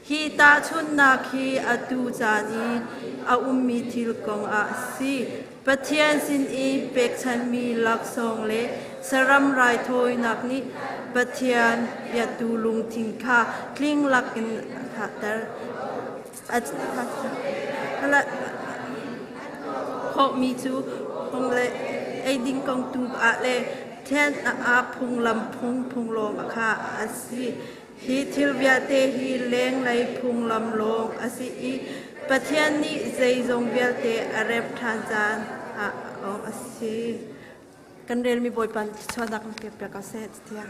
Hi tahchunhnak hi atu caan i a ummi thil kong ah a si. Pathian sin i pekchanhmi laksawng le saram raithawinak nih Pathian biatu lungthin kha tling lakin a thahter. Khawhmi cu phung le eiding kong tu ah le thian ah phunglam phung phunglawm kha a si. Hi thil vialte hi lenglei phunglam lawng a si i Pathian nih zeizong vialte a remh ṭhan caan ah lawng a si. Kan relmi Bawipa nih thluachuahnak in pek piak ko seh tiah.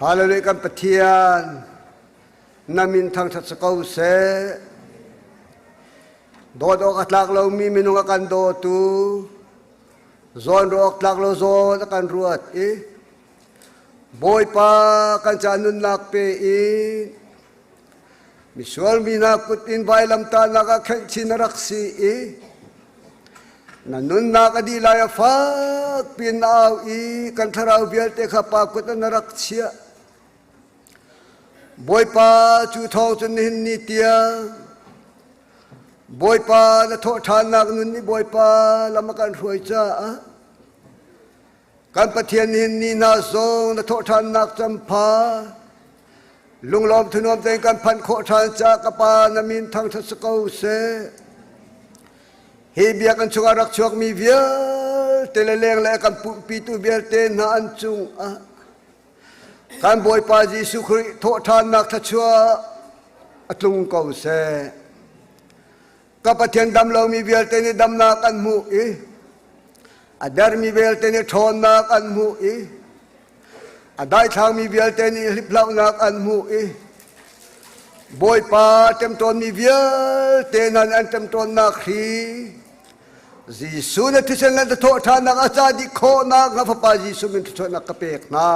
Hallelujah kan Pathian na min thangṭhat si ko seh. Dawt awk a tlak lomi minung a kan dawtu, zawn ruah awk tlak lo zawn a kan ruat i Bawipa kan ca nunnak pe in misual mi hna kut in vailamtahnak ah khenh chin a rak si i na nunnak a dih lai a fak piin na au i kan thlarau vialte kha pa kut ah na rak chiah. Bawipa cu thawng cun nihin ni tiang Bawipa na thawhṭhannak nun nih Bawipa lam a kan hruai caah kan Pathian nihin ni hna zong na thawhṭhannak campha lunglawm thunuam tein kan phanh khawh ṭhan caah ka Pa na min thangṭhat si ko seh. Hi biakinn chungah rak chuakmi vialte le lenglei a kan pumhpitu vialte hna an cungah kan Bawipa Jesuh Khrih thawhṭhannak thluachuah a tlung ko seh. Ka Pathian dam lomi vialte nih damnak an hmuh i a dermi vialte nih ṭhawnnak an hmuh i a daithlangmi vialte nih hliphlauhnak an hmuh i Bawipa ṭemṭawnmi vialte nan an ṭemṭawnnak hri Jesuh na thisen le na thawhṭhannak a ca dih khawhnak na Fapa Jesuh min thluachuahnak ka pek hna.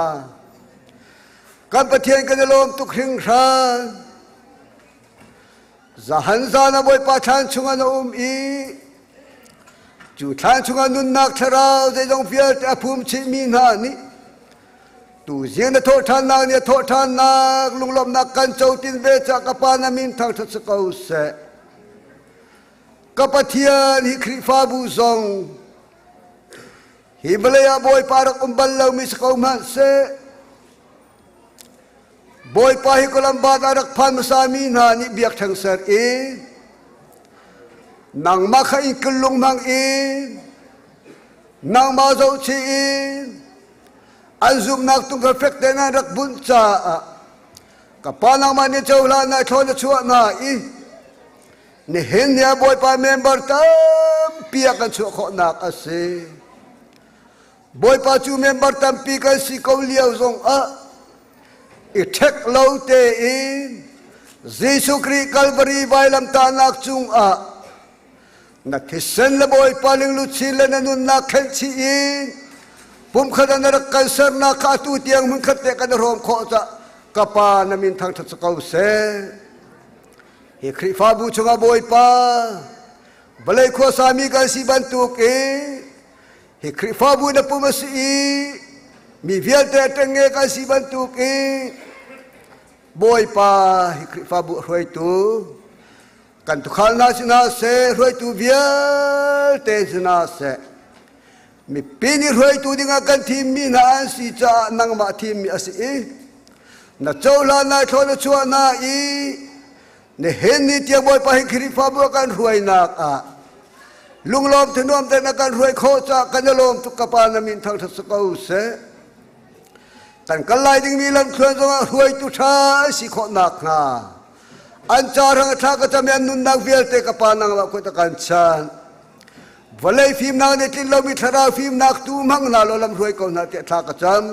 Kan Pathian kan i lawm tuk hringhran. Zahan zan ah Bawipa thlan chungah na um i cu thlan chungah nunnak thlarau zeizong vialte a phum chihmi hna nih tuzing na thawhṭhannak nih a thawhṭhannak lunglawmhnak kan co tin ve cah ka Pa na min thangṭhat si ko seh. Ka Pathian hi Khrihfabu zong hi vawlei ah Bawipa rak um bal lomi si ko hmanh seh Bawipa hi Columbus ah rak phan hmasami hna nih biakṭheng ser i nangmah kha in killung hmang in nangmah zohchih in an zumhnak tung kha fek tein an rak bunh caah ka pa nangmah nih cohlan na thlawn na chuah hna i nihin ni ah Bawipa member tampi ah kan chuah khawhnak a si. Bawipa cu member tampi kan si ko lio zongah i ṭhek lo tein Jesuh Khrih Kalvari vailamtahnak cungah na thisen le Bawipa lingluchin le na nunnak khenhchih in pumkhat ah na rak kan sernak kha atu tiang hmunkhat te kan i hrawm khawh cah ka Pa na min thangṭhat si ko seh. Hi Khrihfabu chungah Bawipa vawlei khuasami kan si bantuk in Hi Khrihfabu na pum a si i mi vialte ṭengnge kan si bantuk in Bawipa hi Khrihfabu a hruaitu kan tukhal hna si hna seh hruaitu vialte si hna seh mipi nih hruaitu dingah kan thimmi hna an si caah nangmah thimmi a si i na cohlan lai thlawn na chuah hna i Nihin ni tiang Bawipa hi Khrihfabu a kan hruainak ah lunglawm thanuam tein a kan hruai khawh caah kan i lawm tuk ka pa na min thangṭhat si ko seh. Kan kal lai dingmi lamthluan zongah hruaitu ṭha an si khawh nakhnga an ca hrang a thla ka cam i an nunnak vialte ka pa nangmah kut a kan chanh. Vawlei fimnak nih tlin lomi thlarau fimnak tu hmang hna law lam hruai ko hna tiah thla ka cam.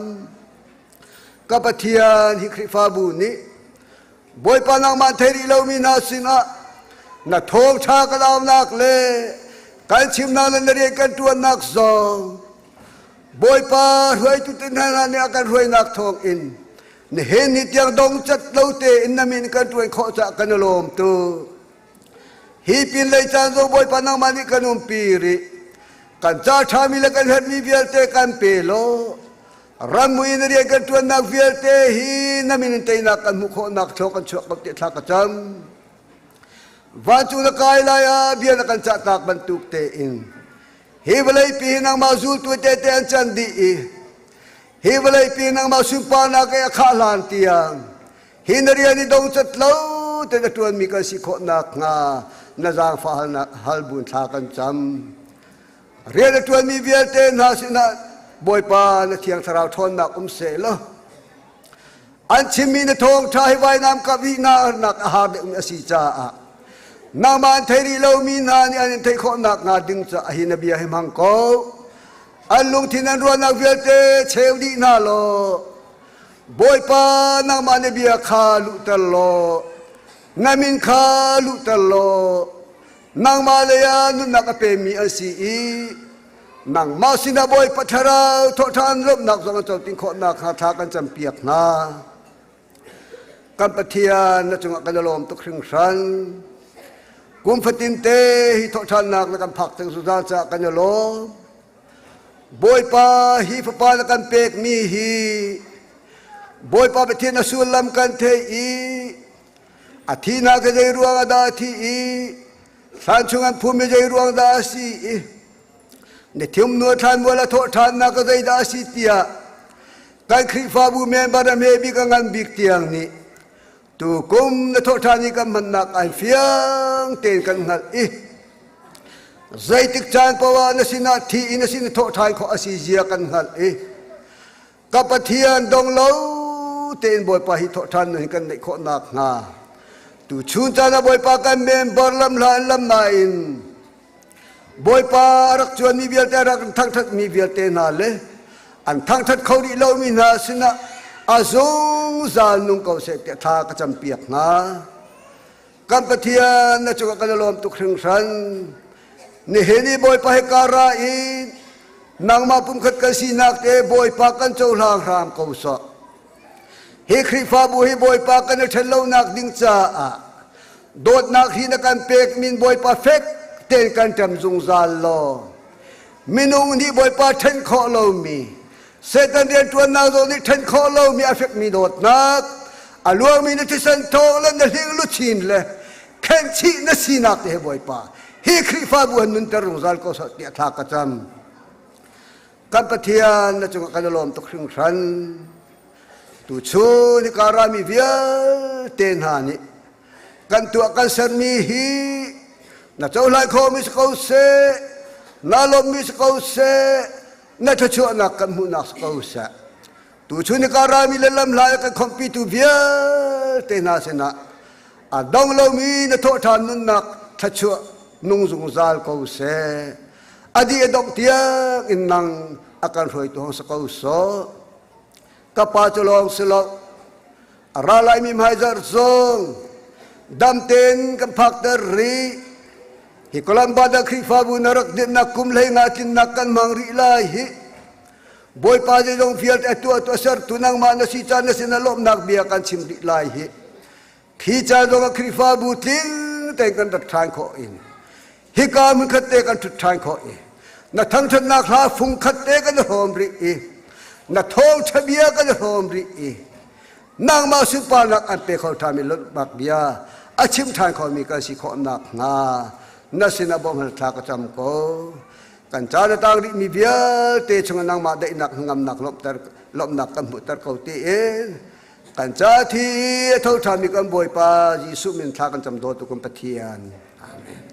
Ka Pathian hi Khrihfabu nih Bawipa nangmah thei rih lomi hna sinah na thawngṭha kan aunak le kan chimnak le na rian kan ṭuannak zong Bawipa hruaitu te hna nih a kan hruainak thawngin nihin ni tiang dong cat lo tein na min kan ṭuan khawh caah kan i lawm tuk. Hi pinlei caan zong Bawipa nangmah nih kan umpi rih. Kan ca ṭhami le kan herhmi vialte kan pe law Rammui in rian kan ṭuannak vialte hi na min in teinak kan hmuh khawhnak thlaw kan chuah ko tiah thla ka cam. Vancung na kai lai ah bia na kan cahtak bantuk tein hi vawleipi hi nangmah zultu tete an can dih i hi vawleipi nangmah sunparnak i a khah hlan tiang hi na rian i dongcat lo te na ṭuanmi kan si khawh nakhnga na zaangfah halnak hal buin thla kan cam. Rian a ṭuanmi vialte hna sinah Bawipa na Thiang Thlarau ṭhawnnak um seh law an chimmi na thawngṭha hi vainam kap rih nak a har deuhmi a si caah nangmah an thei rih lomi hna nih an in theih khawh nakhnga ding caah hi na bia hi hmang ko. An lungthin an ruahnak vialte cheu dih hna law. Bawipa nangmah na bia kha luhter law na min kha luhter law nangmah lei ah nunnak a pemi an si i nangmah sinah Bawipa thlarau thawhṭhan lawmhnak zong an cotin khawh nakhnga thla kan campiak hna. Kan Pathian na cungah kan i lawm tuk hringhran. Kum fatin te hi thawhṭhannak na kan phak cang zungzal caah kan i lawm. Bawipa hi fapa na kan pekmi hi Bawipa Pathian a sullam kan theih i a thihnak hi zei ruang ah dah a thih i thlan chung an phumi zei ruang dah a si i ni thum nu thlanmual a thawh ṭhannak ka zei dah a si tiah kan Khrihfabu member a hme bik a ngan bik tiang nih tu kum na thawh ṭhan i kan hmannak ai fiang tein kan hngalh i zeitik caan paoh ah na sinah thi in na sin thawh ṭhan khawh a si zia kan hngalh i ka Pathian dong lo tein Bawipa hi thawh ṭhan nun kan neih khawh nakhnga tu chun caan ah Bawipa kan member lam hla in lam nain Bawipa a rak cuanmi vialte a rak thangṭhatmi vialte hna le an thangṭhat kho rih lomi hna sinah a zungzal nung ko seh tiah thla ka campiak hna. Kan Pathian na cungah kan i lawm tuk hringhran. Nihin i Bawipa he kara in nangmah pumkhat kan sinak te Bawipa kan cohlang hram ko sawh. Hi Khrihfabu hi Bawipa kan i ṭhen lonak ding caah dawtnak hi na kan pek min Bawipa fek tein kan ṭem zungzal law minung nih Bawipa ṭhen khawh lomi Satan rianṭuannak zong nih ṭhen khawh lomi a fekmi dawtnak a luangmi na thisen thawng le na hling luchin le khenhchih na sinak te he Bawipa hi Khrihfabu han nunter zungzal ko seh tiah thla ka cam. Kan Pathian na cungah kan i lawm tuk hringhran. Tuchun hika rami vialte hna nih kan tuah kan sermi hi na cohlan khomi si ko seh, na lawmmi si ko seh, na thluachuahnak kan hmuhnak si ko seh. Tuchun hika rami le lamhla i kan khawmhpitu vialte hna sinah a dong lomi na thawhṭhan nunnak thluachuah nung zungzal ko seh. A dih a dongh tiang in nang a kan hruaitu hong si ko sawh. Ka pa cu lawng si lo, a ra laimi hmaizarh zong dam tein kan phakter rih. Hi Columba Khrihfabu na rak dinhnak kum 15 tlinnak kan hmang rih lai hi. Bawipa zeizong vialte a tuah tu a sertu nangmah na si caan na sin ah lawmhnak bia kan chim rih lai hi. Khi caan zong ah Khrihfabu tling tein kan rat ṭhan khawh in hika hmunkhat te kan ṭhut ṭhan khawh i na thangṭhatnak hla fungkhat te kan i hrawm rih i na thawngṭha bia kan i hrawm rih i nangmah sunparnak an pe kho ṭhanmi lawmhnak bia a chim ṭhan khomi kan si khawh nakhnga na sinah bawmhhal thla ka cam ko. Kan ca na tang rihmi vialte chungah nangmah daihnak hnangamnak lawmhter lawmhnak kan hmuhter ko tiin Kan ca thi a tho ṭhanmi kan Bawipa Jesuh min thla kan cam dawtu kan Pathian. Amen.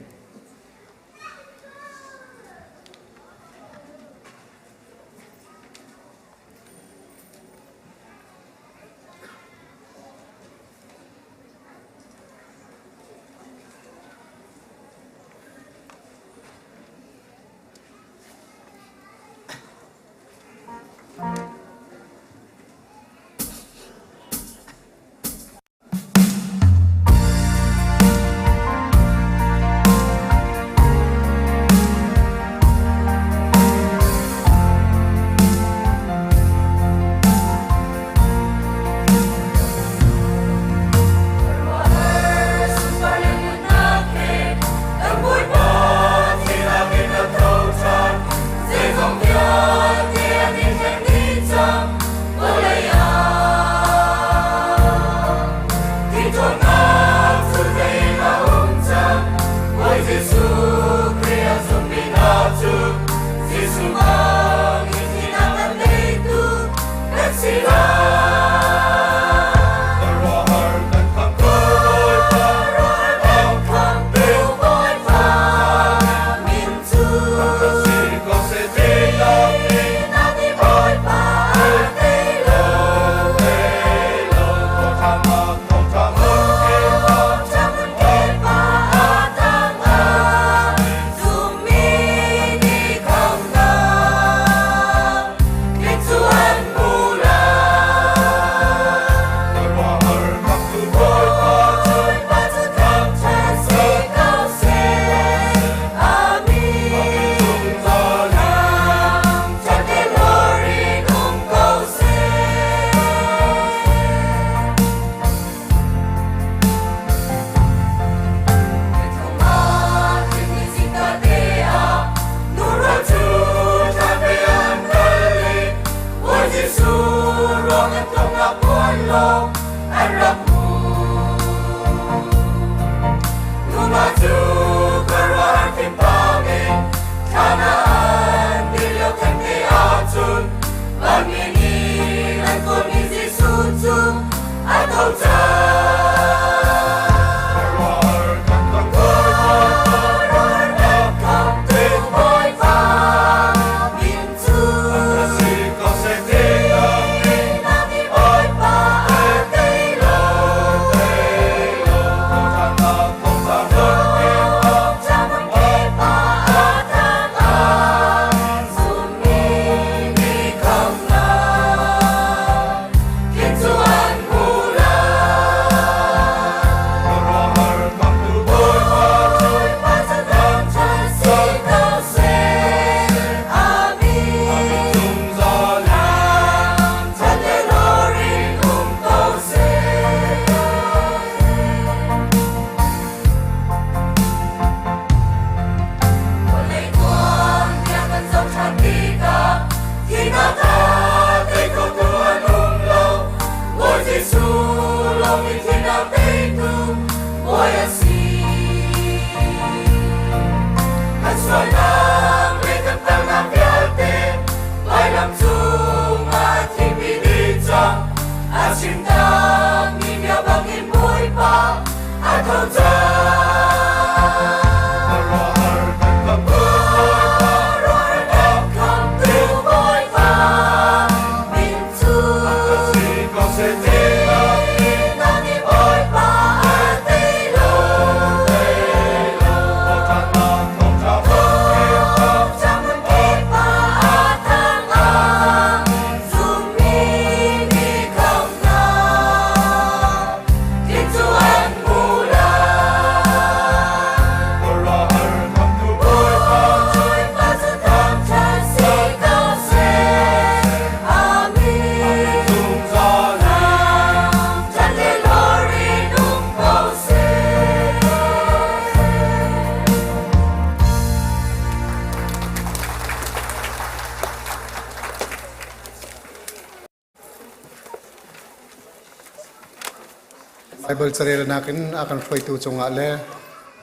Bible carelnak in a kan hruaitu cungah le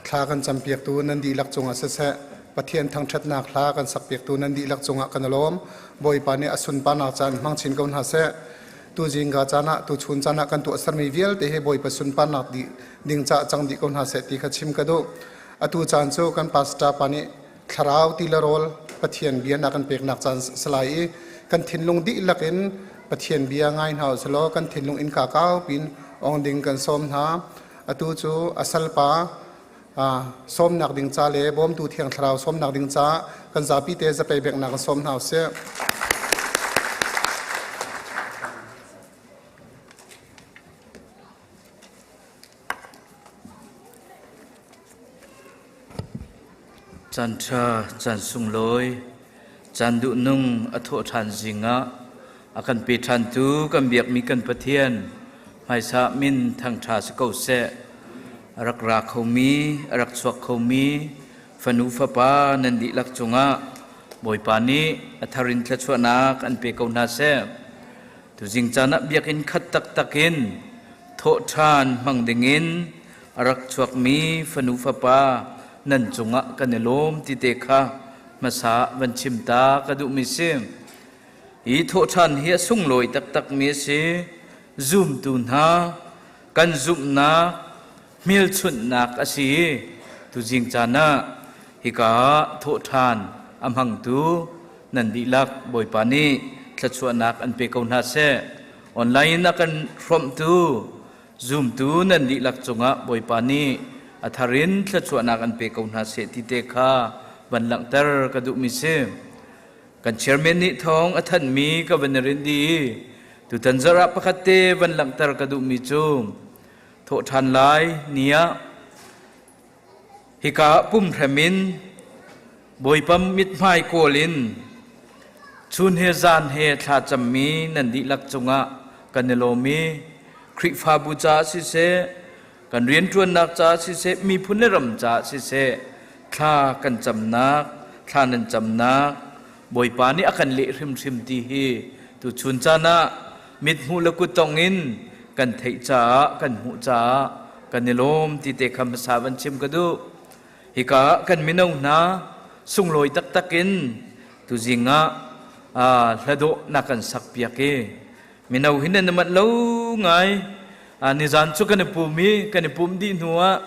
thla kan campiaktu nan dihlak cungah siseh, Pathian thangṭhatnak hla kan sakpiaktu nan dihlak cungah kan i lawm. Bawipa nih a sunparnak caan hmang chin ko hna seh. Tu zingka caan ah, tu chun caan ah kan tuahsermi vialte hi Bawipa sunparnak ding caah cang dih ko hna seh ti kha chim ka duh. Atu caan cu kan pastor pa nih thlarau ti le rawl Pathian bia na kan peknak caan salai i kan thinlung dihlak in Pathian bia ngai hna usalaw kan thinlung innka kau pin ong ding kan sawm hna. Atu cu a salpa sawmnak ding ca le bawmtu thiang thlarau sawmnak ding ca kan zapi te zapei beknak kan sawm hna usih. Caan ṭha, caan sunglawi, caan duhnung a thawh ṭhan zingah a kan pe ṭhantu kan biakmi kan Pathian hmaisa min thangṭha si ko seh. A rak ra khomi, a rak chuak khomi fanu fapa nan dihlak cungah Bawipa nih a thar in thluachuahnak an pe ko hna seh. Tuzing caan ah biakinn khat taktak in thawhṭhan hmang dingin a rak chuakmi fanu fapa nan cungah kan i lawm ti te kha hmasa van chim ta ka duhmi si. Hi thawhṭhan hi a sunglawi taktakmi a si. Zumtu hna kan zumhnak hmelchunhnak a si i tuzing caan ah hika ah thawhṭhan a hmangtu nan dihlak Bawipa nih thluachuahnak an pe ko hna seh. Online in a kan hrawmhtu zumtu nan dihlak cungah Bawipa nih a thar in thluachuahnak an pe ko hna seh ti te kha van langhter ka duhmi si. Kan chairman nih thawng a thanhmi ka van i rinh dih i tutan zarh ah pakhat te van langhter ka duhmi cu thawhṭhan lai ni ah hika ah pumhrem in Bawipa mithmai kawl in chun he zan he thla cammi nan dihlak cungah kan i lawm i Khrihfabu caah siseh kan rianṭuannak caah siseh miphun le ram caah siseh thla kan camnak thla nan camnak Bawipa nih a kan leh hrimhrim ti hi tuchun caan ah mithmuh le kuttong in kan theih caah kan hmuh caah kan i lawm ti te kha hmasa van chim ka duh. Hika ah kan mino hna sunglawi taktak in tuzing ah hladawh na kan sak piak i mino hi nan i manh lo ngai. Nizan cu kan i pum i kan i pum dih hnu ah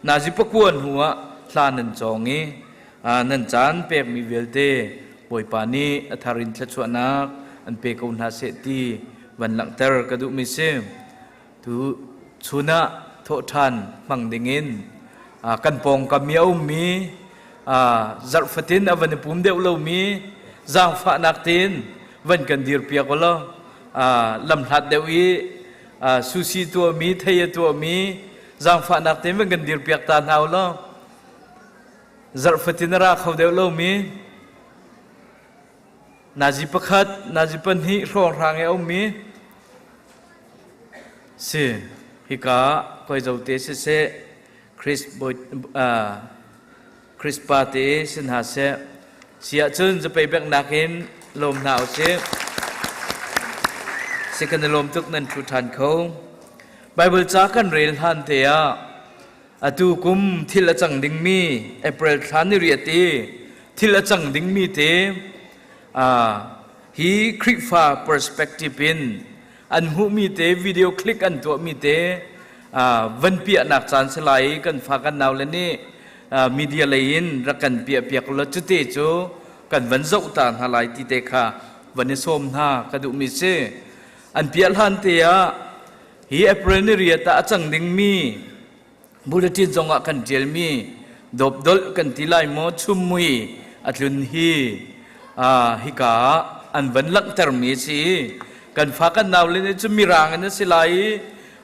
nazi pakua hnu ah hla nan cawng i nan caan pekmi vialte Bawipa nih a thar in thluachuahnak an pe ko hna seh ti van langhter ka duhmi si. Tu chun ah thawhṭhan hmang dingin kan pawngkam i a ummi zarh fatin a van i pum deuh lomi zaangfahnak tein van kan dirpiak u law lamhlat deuh i susi tuahmi thei a tuahmi zaangfahnak tein van kan dirpiak ta hna u law zarh fatin a ra kho deuh lomi nazi pakhat nazi pahnih hrawnghrang i a ummi si hika koi zo te siseh Chris bawi Chris pa te si hna seh si ahcun zapei beknak in lawm hna usih si kan i lawm tuk nan thu ṭhan kho Bible ca kan rel hlan te ah Atu kum thil a cang dingmi April thla ni riat i thil a cang dingmi te hi Khrihfa perspective in an hmuhmi te video click an tuahmi te van piahnak caan si lai i kan fa kan nau le nih media lei in rak kan piah piak law cute cu kan van zoh ta hna lai ti te kha van i sawm hna ka duhmi si. An piah hlan te ah Hi April ni riat ah a cang dingmi bulletin zongah kan ṭialmi dawpdolh kan ti lai maw chummui a tlun hi hika ah an van langhtermi a si i kan fa kan nau le nih cu mirang in a si lai i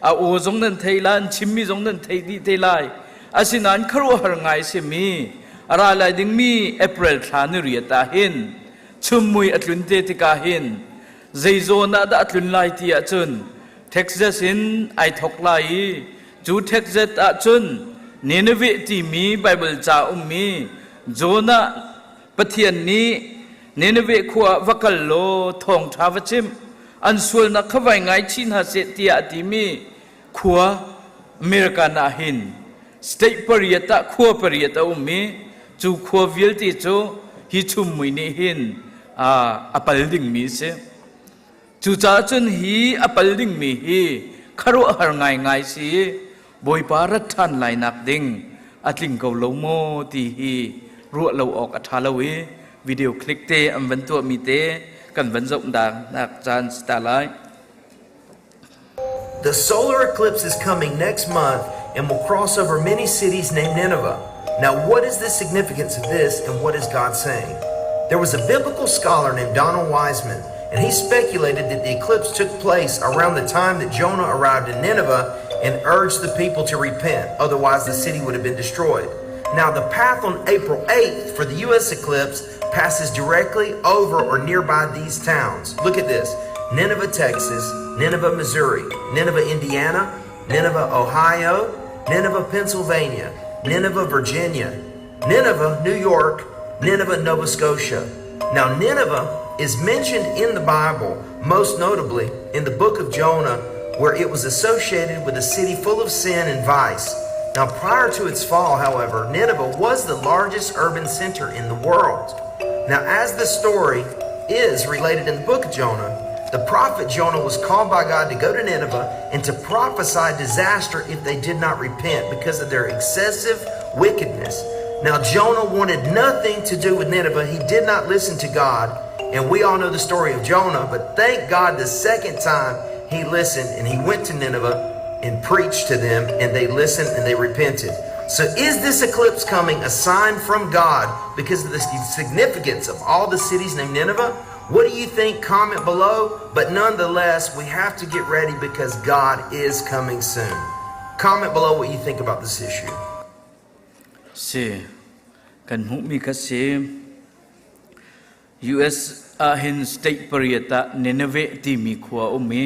a aw zong nan thei lai an chimmi zong nan thei dih te lai asinain khuaruahhar ngai a simi a ra lai dingmi April thla ni riat ah hin chummui a tlun te tikah hin Zei zawn ah dah a tlun lai ti ahcun Texas in ai thawk lai i cu Texas ahcun Nineveh timi Baibal ca ummi Jonah Pathian nih Nineveh khua ah va kal law thawngṭha va chim an sualnak kha vai ngaichih hna seh tiah a timi khua. American ah hin state pariat ah khua pariat a um i cu khua vialte cu hi chummui nih hin a pal dingmi a si. Cucaah cun hi a pal dingmi hi khuaruahhar ngaingai si i Bawipa rat ṭhan lai nak ding a tling ko lo maw ti hi ruah lo awk a ṭha lo i video click te an van tuahmi te kan van zoh nak caan si ta lai. The solar eclipse is coming next month and will cross over many cities named Nineveh. Now, what is the significance of this and what is God saying? There was a biblical scholar named Donald Wiseman, and he speculated that the eclipse took place around the time that Jonah arrived in Nineveh and urged the people to repent, otherwise, the city would have been destroyed. Now, the path on April 8th for the U.S. eclipse passes directly over or nearby these towns. Look at this Nineveh, Texas, Nineveh, Missouri, Nineveh, Indiana, Nineveh, Ohio, Nineveh, Pennsylvania, Nineveh, Virginia, Nineveh, New York, Nineveh, Nova Scotia. Now, Nineveh is mentioned in the Bible, most notably in the book of Jonah, where it was associated with a city full of sin and vice. Now, prior to its fall, however, Nineveh was the largest urban center in the world. Now, as the story is related in the book of Jonah, the prophet Jonah was called by God to go to Nineveh and to prophesy disaster if they did not repent because of their excessive wickedness. Now, Jonah wanted nothing to do with Nineveh. He did not listen to God. And we all know the story of Jonah, but thank God the second time he listened and he went to Nineveh and preached to them, and they listened and they repented. So, is this eclipse coming a sign from God because of the significance of all the cities named Nineveh? What do you think? Comment below. But nonetheless, we have to get ready because God is coming soon. Comment below what you think about this issue. Si kan hmuhmi kha si US ah hin state pariat ah Nineveh timi khua a um i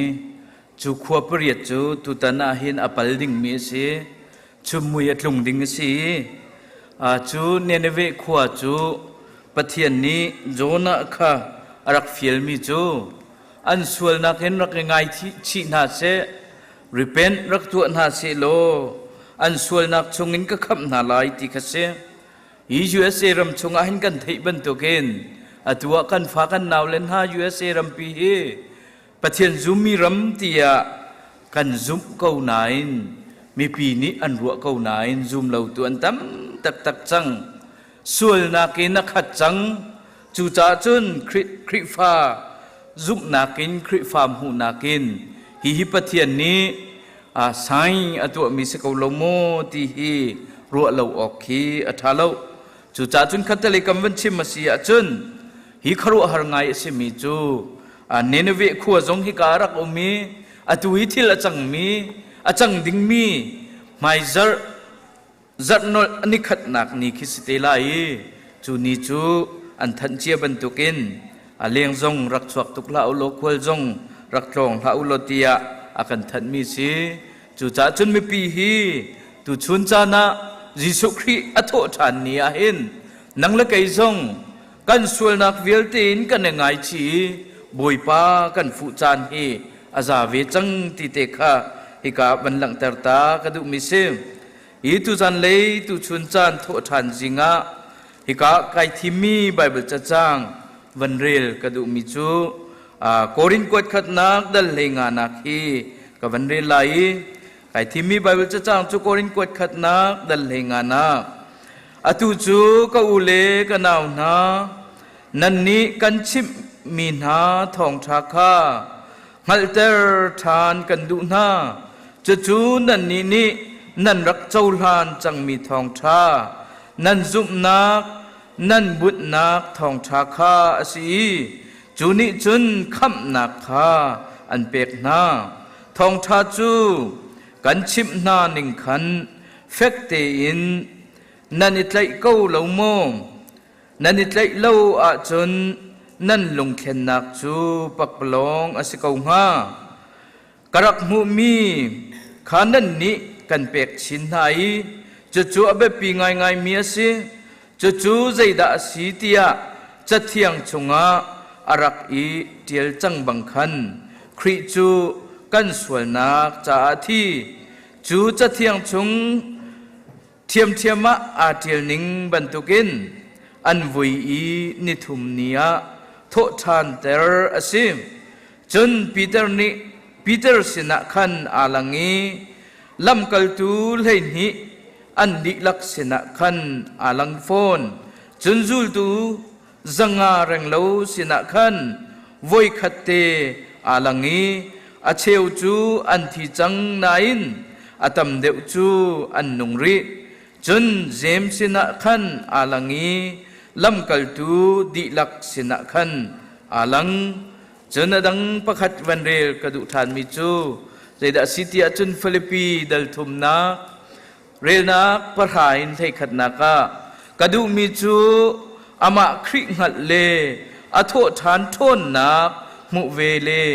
cu khua pariat cu tutan ah hin a pal dingmi a si. Chummui a tlung ding a si i cu Nineveh khua cu Pathian nih Jonah kha a rak fialmi cu an sualnak in rak i ngaichih hna seh, repent rak tuah hna seh law an sualnak chungin ka khamh hna lai ti kha si. Hi USA ram chungah hin kan theih bantukin atu ah kan fa kan nau le hna USA rampi hi Pathian zummi ram tiah kan zumh ko nain mipi nih an ruah ko nain zum lotu an tam taktak cang. Sualnak in a khat cang. Cucaah cun Khrihfa zumhnak in Khrihfa hmuhnak in hihi Pathian nih sign a tuahmi si ko lo maw ti hi ruah lo awk khi a ṭha lo. Cucaah cun khattelei kam van chim a si ahcun hi khuaruahhar ngai a simi cu Nineveh khua zong hika a rak um i atu hi thil a cangmi a cang dingmi hmaizarh zarhnolh a nikhatnak ni khi si te lai i cu ni cu an thanh cia bantukin a leng zong rak chuak tuk hlah u law khual zong rak tlawng hlah u law tiah a kan thanhmi si. Cucaah cun mipi hi tuchun caan ah Jesuh Khrih a thawh ṭhan ni ah hin nang le kei zong kan sualnak vialte in kan i ngaichih i Bawipa kan fuh caan hi a za ve cang ti te kha hika van langhter ta ka duhmi si. Hi tuzan lei tuchun caan thawh ṭhan zing ah hika kai thimmi Baibal cacang van rel ka duhmi cu Korin kuat khatnak dal hlei nganak hi ka van rel lai i kai thimmi Baibal cacang cu Korin kuat khatnak dal hlei nganak. Atu cu ka u le ka nau hna, nannih kan chimhmi hna thawngṭha kha hngalhter ṭhan kan duh hna. Cucu nannih nih nan rak cohlan cangmi thawngṭha, nan zumhnak, nan bunhnak thawngṭha kha a si i cu nih cun khamhnak kha an pek hna. Thawngṭha cu kan chimh hna ning khan fek tein nan i tlaih ko lo maw? Nan i tlaih lo ahcun nan lungthlennak cu pakpalawng a si ko hnga. Ka rak hmuhmi kha nannih kan pek chin hna i cucu a biapi ngaingaimi a si. Cucu zeidah a si tiah Cathiang chungah a rak i ṭial cang bang khan Khrih cu kan sualnak caah a thi. Cu Cathiang chung ṭhiamṭhiam ah aa ṭial ning bantukin an vui i nithum ni ah thawhṭhanter a si. Cun Peter nih Peter sinah khan aa lang i lamkaltu 12 an dihlak sinah khan aa lang fawn. Cun zultu 500 renglo sinah khan voikhat te aa lang i a cheu cu an thi cang nain a tam deuh cu an nung rih. Cun Jeim sinah khan aa lang i lamkaltu dihlak sinah khan aa lang. Cun a dang pakhat van rel ka duh ṭhanmi cu zeidah a si ti ahcun Filipi dal thumnak relnak pahra in hleikhatnak ah ka duhmi cu amah Khrih hngalh le a thawhṭhan ṭhawnnak hmuh ve le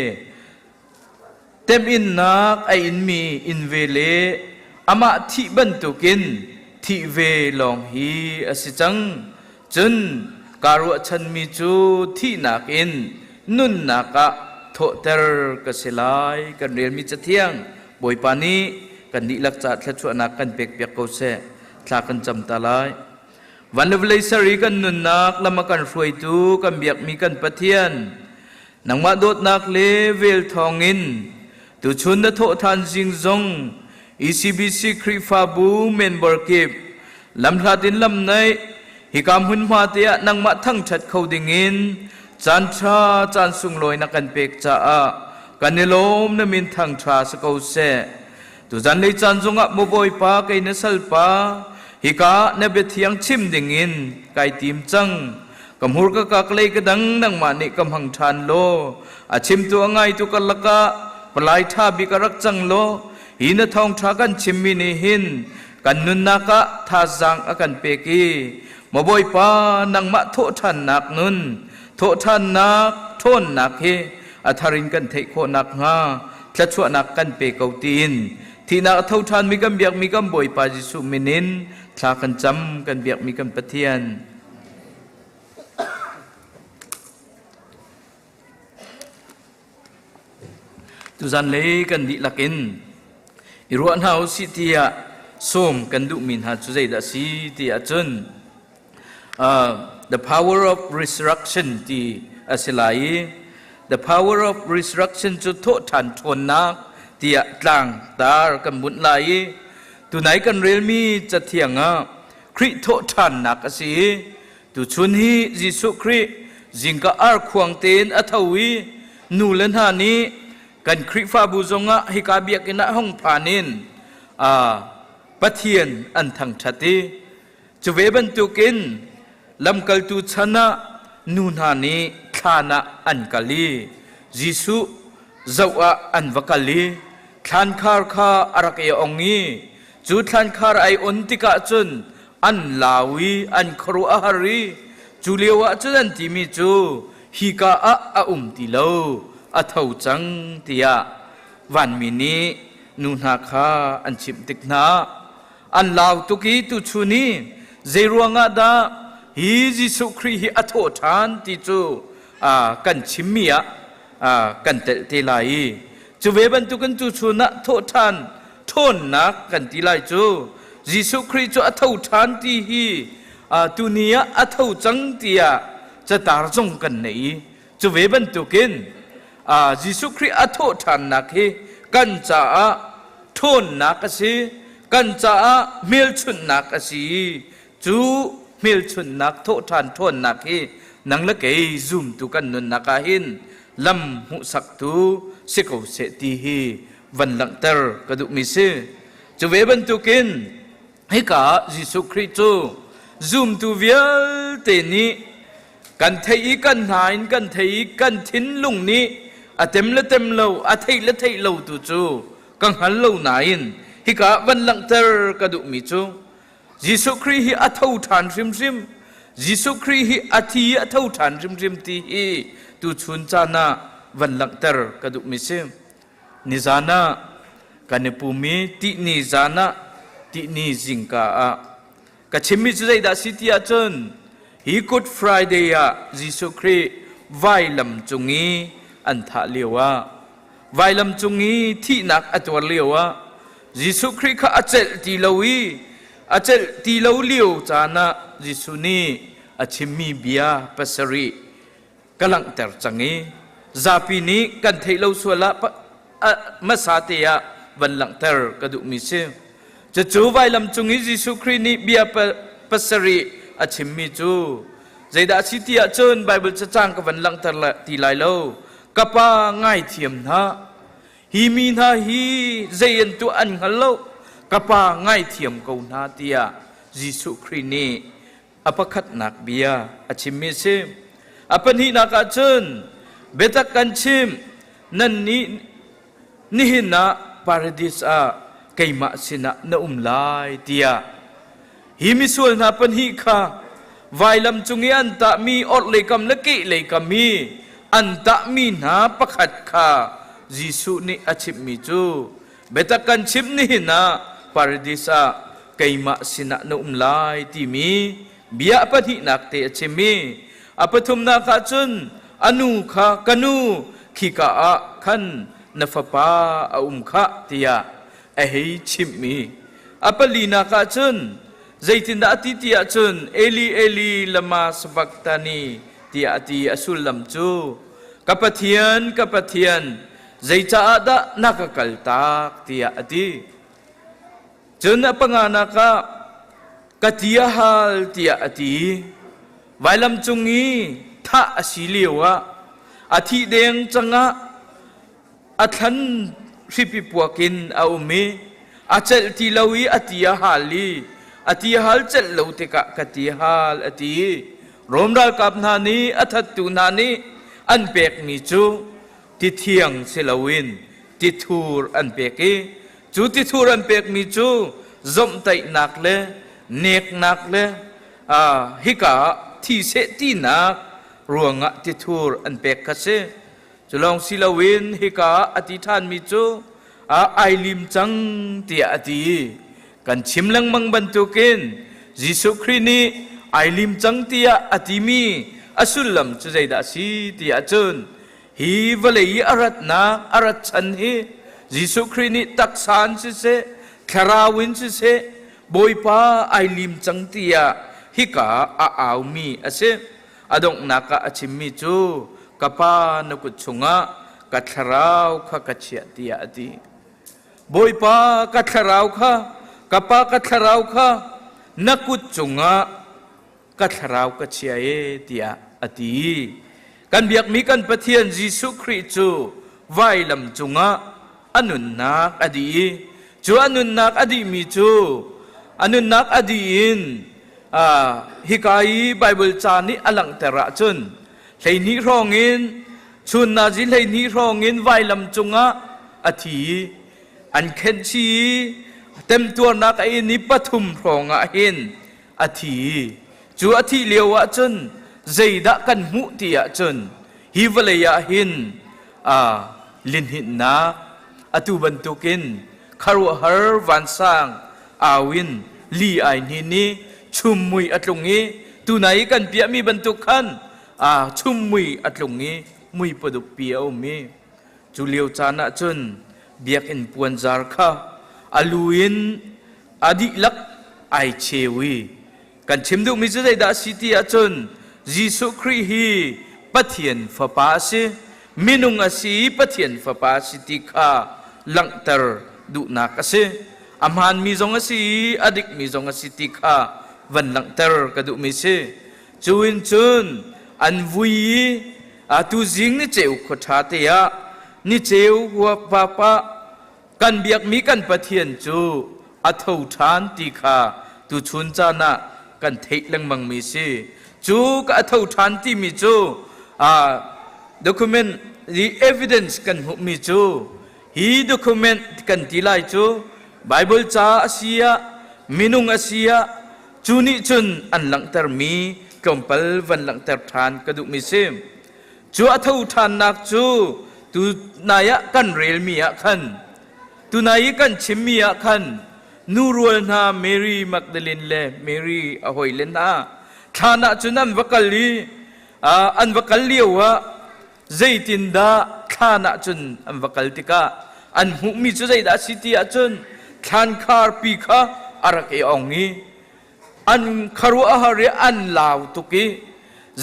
Temhinnak a inmi inn ve le amah thih bantukin thih ve lawng hi a si cang. Cun kaa ruahchanmi cu thihnak in nunnak ah thawhter ka si lai. Kan relmi Cathiang Bawipa nih kan dihlak caah thluachuahnak kan pekpiak ko seh. Thla kan cam ta lai. Van le vawlei ser i kan nunnak lam a kan hruaitu kan biakmi kan Pathian, Nangmah dawtnak le vel thawngin tuchun na thawhṭhan zing zong ECBC Khrihfabu member kip lamhlat in lamnaih hika hmunhma te ah nangmah thangṭhat kho dingin caan ṭha caan sunglawi na kan pek caah kan i lawm na min thangṭha si ko seh. Tuzan lei caan zongah maw Bawipa kei na salpa hika na biathiang chim dingin kai tim cang. Ka hmur ka kak lei ka dang nangmah nih ka hmang ṭhan law a chimtu a ngaitu karlak ah palai ṭha bik a rak cang law hi na thawngṭha kan chimmi nih hin kan nunnak ah thazaang a kan pek i maw Bawipa nangmah thawhṭhannak nun thawhṭhannak ṭhawnnak hi a thar in kan theih khawh nakhnga thluachuahnak kan pe ko tiin thihnak a tho ṭhanmi kan biakmi kan Bawipa Jesuh min in thla kan cam kan biakmi kan Pathian. Tuzan lei kan dihlak in i ruah hna usih tiah sawm kan duhmi hna cu zeidah a si ti ahcun the power of resurrection ti a si lai i the power of resurrection cu thawhṭhan ṭhawnnak tiah tlang tar kan bunh lai i tunai kan relmi cathiang ah Khrih thawhṭhannak a si i tuchun hi Jesuh Khrih zingka arkhuang tein a tho i nu le hna nih kan Khrihfabu zongah hika biakinn ah hong phan in Pathian an thangṭhat i cu ve bantukin lamkaltu chan ah nu hna nih thlan ah an kal i Jesuh zoh ah an va kal i thlankhar kha a rak i ong i Cu thlankhar ai on tikah cun an lau i an khuaruah a har i cu lio ah cun an timi cu hika ah a um ti lo, a tho cang tiah vanmi nih nu hna kha an chimh tik hna. An lau tuk i tuchun i zeiruangah dah hi Jesuh Khrih hi a thawh ṭhan ti cu kan chimmi ah kan telh te lai i cu ve bantukin tuchun ah thawhṭhan ṭhawnnak kan ti lai cu Jesuh Khrih cu a tho ṭhan ti hi tuni ah a tho cang tiah catar zong kan nei i cu ve bantukin Jesuh Khrih a thawh ṭhannak hi kan caah ṭhawnnak a si kan caah hmelchunhnak a si i cu hmelchunhnak thawhṭhan ṭhawnnak hi nang le kei zumtu kan nunnak ah hin lam hmuhsaktu si ko seh ti hi van langhter ka duhmi si. Cu ve bantukin hika ah Jesuh Khrih cu zumtu vialte nih kan theih i kan hna in kan theih i kan thinlung nih a tem le tem lo a theih le theih lo tu cu ka hngal lo nain hika ah van langhter ka duhmi cu Jesuh Khrih hi a tho ṭhan hrimhrim. Jesuh Khrih hi a thi i a tho ṭhan hrimhrim ti hi tuchun caan ah van langhter ka duhmi si. Nizan ah kan i pum i tihni zan ah tihni zingka ah ka chimmi cu zeidah si ti ahcun hi Good Friday ah Jesuh Khrih vailam cung i an thah lio ah vailam cung i thihnak a tuar lio ah. Jesuh Khrih kha a celh ti lo i a celh ti lo lio caan ah Jesuh nih a chimmi bia pasarih ka langhter cang i zapi nih kan theih lo sual ah hmasa te ah van langhter ka duhmi si. Cucu vailam cung i Jesuh Khrih nih bia pasarih a chimmi cu zeidah a si ti ahcun Baibal cacang ka van langhter ti lai lo. Ka pa ngaithiam hna. Hi mi hna hi zei an tuah an hngal lo. Ka pa ngaithiam ko hna tiah Jesuh Khrih nih a pakhatnak bia a chimmi a si. A pahnihnak ah cun biatak kan chim nannih nihin ah paradis ah keimah sinah na um lai tiah hi misual hna pahnih kha vailam cung i an tahmi orhlei kam le kehlei kam i an tahmi hna pakhat kha Jesuh nih a chimhmi cu biatak kan chimh nihin ah paradis ah keimah sinah na um lai timi bia a pahnihnak te a chim i a pathumnak ah cun a nu kha ka nu khika ah khan na fapa a um khah tiah a hei chimhmi a palinak ah cun zeitindah a ti ti ahcun Eli Eli lama sabachthani tiah a ti a sullam cu ka Pathian ka Pathian zeicaah dah na ka kaltak tiah a ti Cun a panganak ah ka ti a hal tiah a ti. Vailam cung i thah a si lio ah a thih deng cangah a thlan hripi puak in a um i a celh ti lo i a ti a hal i a ti a hal celh lo tikah ka ti a hal a ti. Rom ralkap hna nih a thattu hna nih an pekmi cu ti thiang si loin tithur an pek i cu tithur an pekmi cu zomhtaihnak le neknak le hika ah thi seh tinak ruangah tithur an pek kha si. Cu lawng si loin hika ah a ti ṭhanmi cu ai lim cang tiah a ti. Kan chim lengmang bantukin Jesuh Khrih nih ai lim cang tiah a timi a sullam cu zeidah a si ti ahcun hi vawlei i a ratnak a rat chan hi Jesuh Khrih nih taksa in siseh thlarau in siseh Bawipa ai lim cang tiah hika a aumi a si. A donghnak ah a chimmi cu ka pa na kut chungah ka thlarau kha ka chiah tiah a ti. Bawipa ka thlarau kha ka pa ka thlarau kha na kut cungah ka thlarau ka chia e tiah a ti. Kan biakmi kan Pathian Jesuh Khrih cu vailam cungah a nunnak a dih i cu a nunnak a dihmi cu a nunnak a dih in hika i Baibal ca nih a langhter ahcun 12 hrawng in chun nazi 12 hrawng in vailam cungah a thi i an khenh chih i temtuarnak a in i pathum hrawng ah hin a thi cu a thih lio ahcun zeidah kan hmuh ti ahcun hi vawlei ah hin linhinnak atu bantukin khuaruahhar vansang au in li ai hnin i chum mui a tlung i tunai i kan piahmi bantuk khan chum mui a tlung i mui padup pi a um i cu lio caan ah cun biakinn puanzar kha a lu in a dihlak ai cheu i kan chim duhmi cu zeidah a si ti ahcun Jesuh Khrih hi Pathian Fapa a si minung a si i Pathian Fapa a si ti kha langhter duhnak a si a hmaanmi zong a si i a dikmi zong a si ti kha van langhter ka duhmi si cu in cun an vui i atu zing ni ceu khua ṭha te ah ni ceu huapvap ah kan biakmi kan Pathian cu a tho ṭhan ti kha tuchun caan ah kan theih lengmangmi si. Cu ka a tho ṭhan timi cu document the evidence kan hmuhmi cu hi document kan ti lai cu Bible ca a si ah minung a si ah cu nih cun an langhtermi tlawmpal van langhter ṭhan ka duhmi si. Cu a tho ṭhannak cu tunai ah kan relmi ah khan tunai i kan chimmi ah khan nu rual hna Mary Magdalene le Mary a hawile hna thlan ah cun an va kal i an va kal lio ah zeitindah thlan ah cun an va kal tikah an hmuhmi cu zeidah a si ti ahcun Thlankhar pi kha a rak i ong i an khuaruahhar i an lau tuk i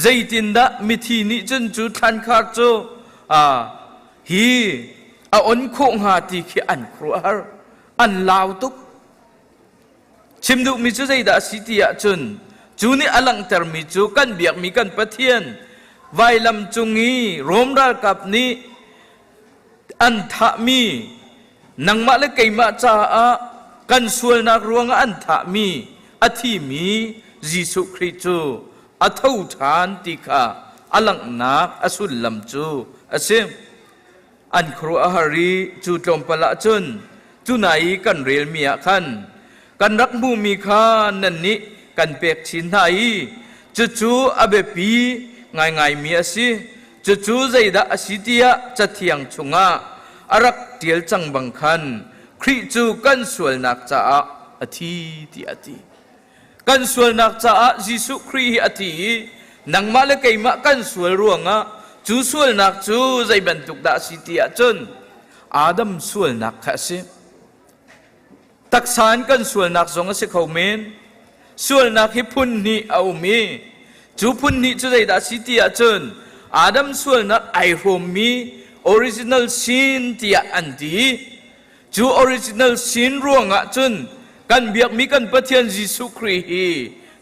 zeitindah mithi nih cun cu thlankhar cu hi a on khawh hnga ti khi an khuaruahhar, an lau tuk. Chim duhmi cu zeidah a si ti ahcun cu nih a langhtermi cu kan biakmi kan Pathian vailam cung i Rom ralkap nih an thahmi, nangmah le keimah caah kan sualnak ruangah an thahmi a thimi Jesuh Khrih cu a tho ṭhan ti kha a langhnak a sullam cu a si. An khuaruah a har i cu tlawmpal ah cun tunai i kan relmi ah khan kan rak hmuhmi kha nannih kan pek chin hna i cucu a biapi ngaingaimi a si. Cucu zeidah a si tiah Cathiang chungah a rak ṭial cang bang khan Khrih cu kan sualnak caah a thi tiah a ti. Kan sualnak caah Jesuh Khrih hi a thi i nangmah le keimah kan sual ruangah cu sualnak cu zei bantuk dah a si ti ahcun Adam sualnak kha a si. Taksa in kan sualnak zong a si kho men. Sualnak hi phun hnih a um i cu phun hnih cu zeidah a si ti ahcun Adam sualnak ai hrawmmi original sin tiah an ti. Cu original sin ruangah cun kan biakmi kan Pathian Jesuh Khrih hi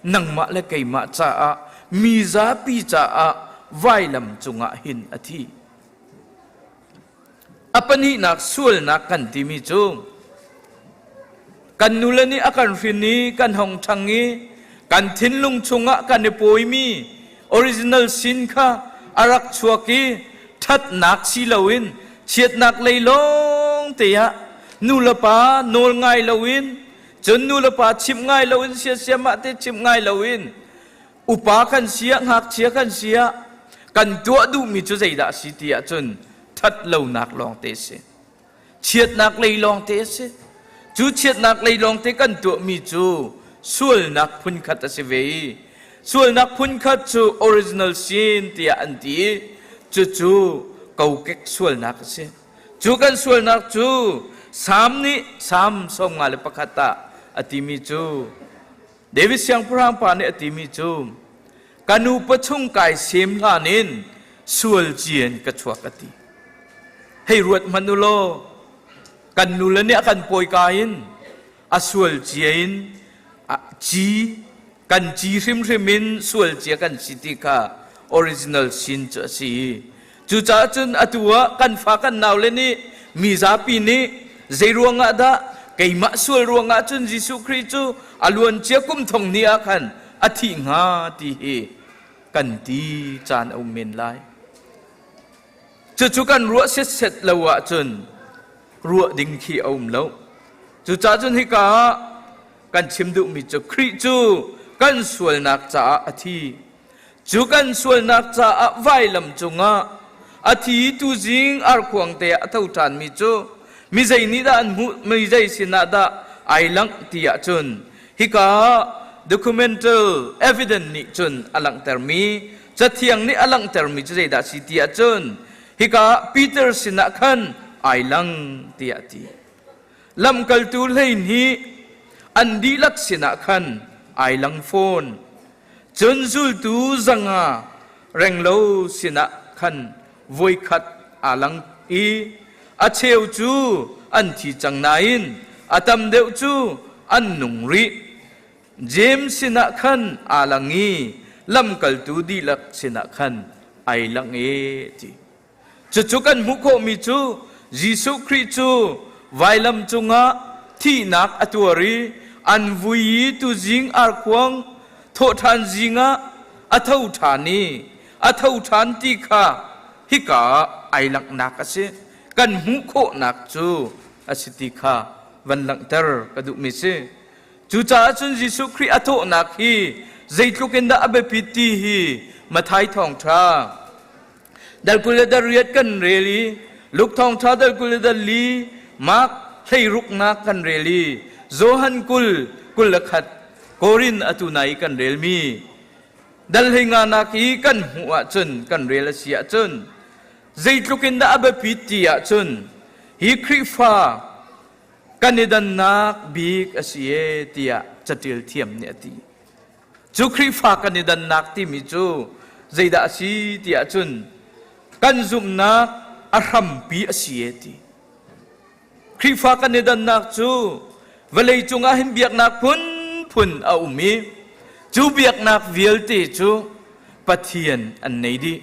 nangmah le keimah caah, mi zapi caah vailam cungah hin a thi. A pahnihnak sualnak kan timi cu kan nule nih a kan hrin i kan hong ṭhang i kan thinlung chungah kan i pawimi original sin kha a rak chuak i ṭhatnak si loin chiatnak lei lawng te ah nulepa nawl ngai loin, cun nulepa chimh ngai loin, siasiamah te chimh ngai loin, upa kan si ah, ngakchia kan si ah, kan tuah duhmi cu zeidah a si ti ahcun ṭhat lonak lawng te a si, chiatnak lei lawng te a si. Cu chiatnak lei lawng te kan tuahmi cu sualnak phunkhat a si ve i sualnak phunkhat cu original sin tiah an ti i cucu kokek sualnak a si. Cu kan sualnak cu Salm nih Salm 51 ah a timi cu, David siangpahrang pa nih a timi cu, ka nu pachung kai sem hlan in sual cian ka chuak a ti. Hei ruat hmanh u law, kan nule nih a kan pawika in a sual cia in ci kan ci hrimhrim in sual cia kan si ti kha original sin cu a si. Cucaah cun atu ah kan fa kan naule nih, mi zapi nih, zei ruangah dah keimah sual ruangah cun Jesuh Khrih cu a luancia kum thong hnih ah khan a thih hnga ti hi kan ti caan a um men lai. Cucu kan ruah setset lo ahcun ruah ding khi a um lo. Cucaah cun hika ah kan chim duhmi cu Khrih cu kan sualnak caah a thi. Cu kan sualnak caah vailam cungah a thi i tuzing arkhuang te ah a tho ṭhanmi cu mi zei nih dah an hmuh, mi zei sinah dah ai langh ti ahcun hika documental evidence nih cun a langhtermi, Cathiang nih a langhtermi cu zeidah a si ti ahcun hika Peter sinah khan ai lang tiah a ti. Lamkaltu 12 an dihlak sinah khan ai lang fawn. Cun zultu 500 renglo sinah khan voikhat aa lang i a cheu cu an thi cang nain a tam deuh cu an nung rih. Jeim sinah khan aa lang i lamkaltu dihlak sinah khan ai lang e ti. Cucu kan hmuh khawhmi cu Jesuh Khrih cu vailam cungah thihnak a tuar i an vui i tuzing arkhuang thawhṭhan zing ah a tho ṭhan i a tho ṭhan ti kha hika ah ai langhnak a si. Kan hmuh khawhnak cu a si ti kha van langhter ka duhmi si. Cucaah cun Jesuh Khrih a thawhnak hi zeitluk in dah a biapit ti hi Matthai thawngṭha dal 28 kan rel i Luke thawngṭha dal 24, Mark 16nak kan rel i Johan 20 21, Korin atu nai i kan relmi dal 15nak i kan hmuh ahcun, kan rel a si ahcun, zeitluk in dah a biapit ti ahcun hi Khrihfa. Kan i dannak bik a si e tiah caṭial thiam nih a ti. Cu Khrihfa kan i dannak timi cu zeidah a si tiah cun kan zumhnak a hrampi a si e ti. Khrihfa kan i dannak cu vawlei cungah hin biaknak phunphun a um i cu biaknak vialte cu Pathian an nei dih.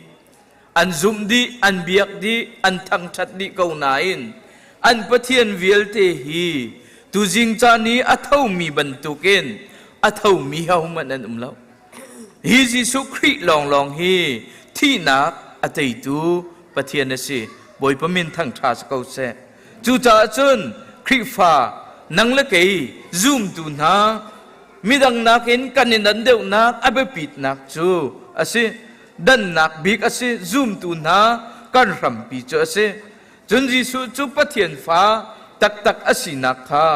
An zumh dih, an biak dih, an thangṭhat dih ko nain an Pathian vialte hi tuzing caan i a thomi bantukin a thomi hohmanh an um lo. Hi Jesuh Khrih lawnglawng hi thihnak a teitu Pathian a si. Bawipa min thangṭha si ko seh. Cucaah cun Khrihfa nang le kei zumtu hna midang nakin kan i dan deuhnak a biapitnak cu a si. Dannak bik a si. Zumtu hna kan hrampi cu a si. Cun Jesuh cu Pathian fa taktak a sinak kha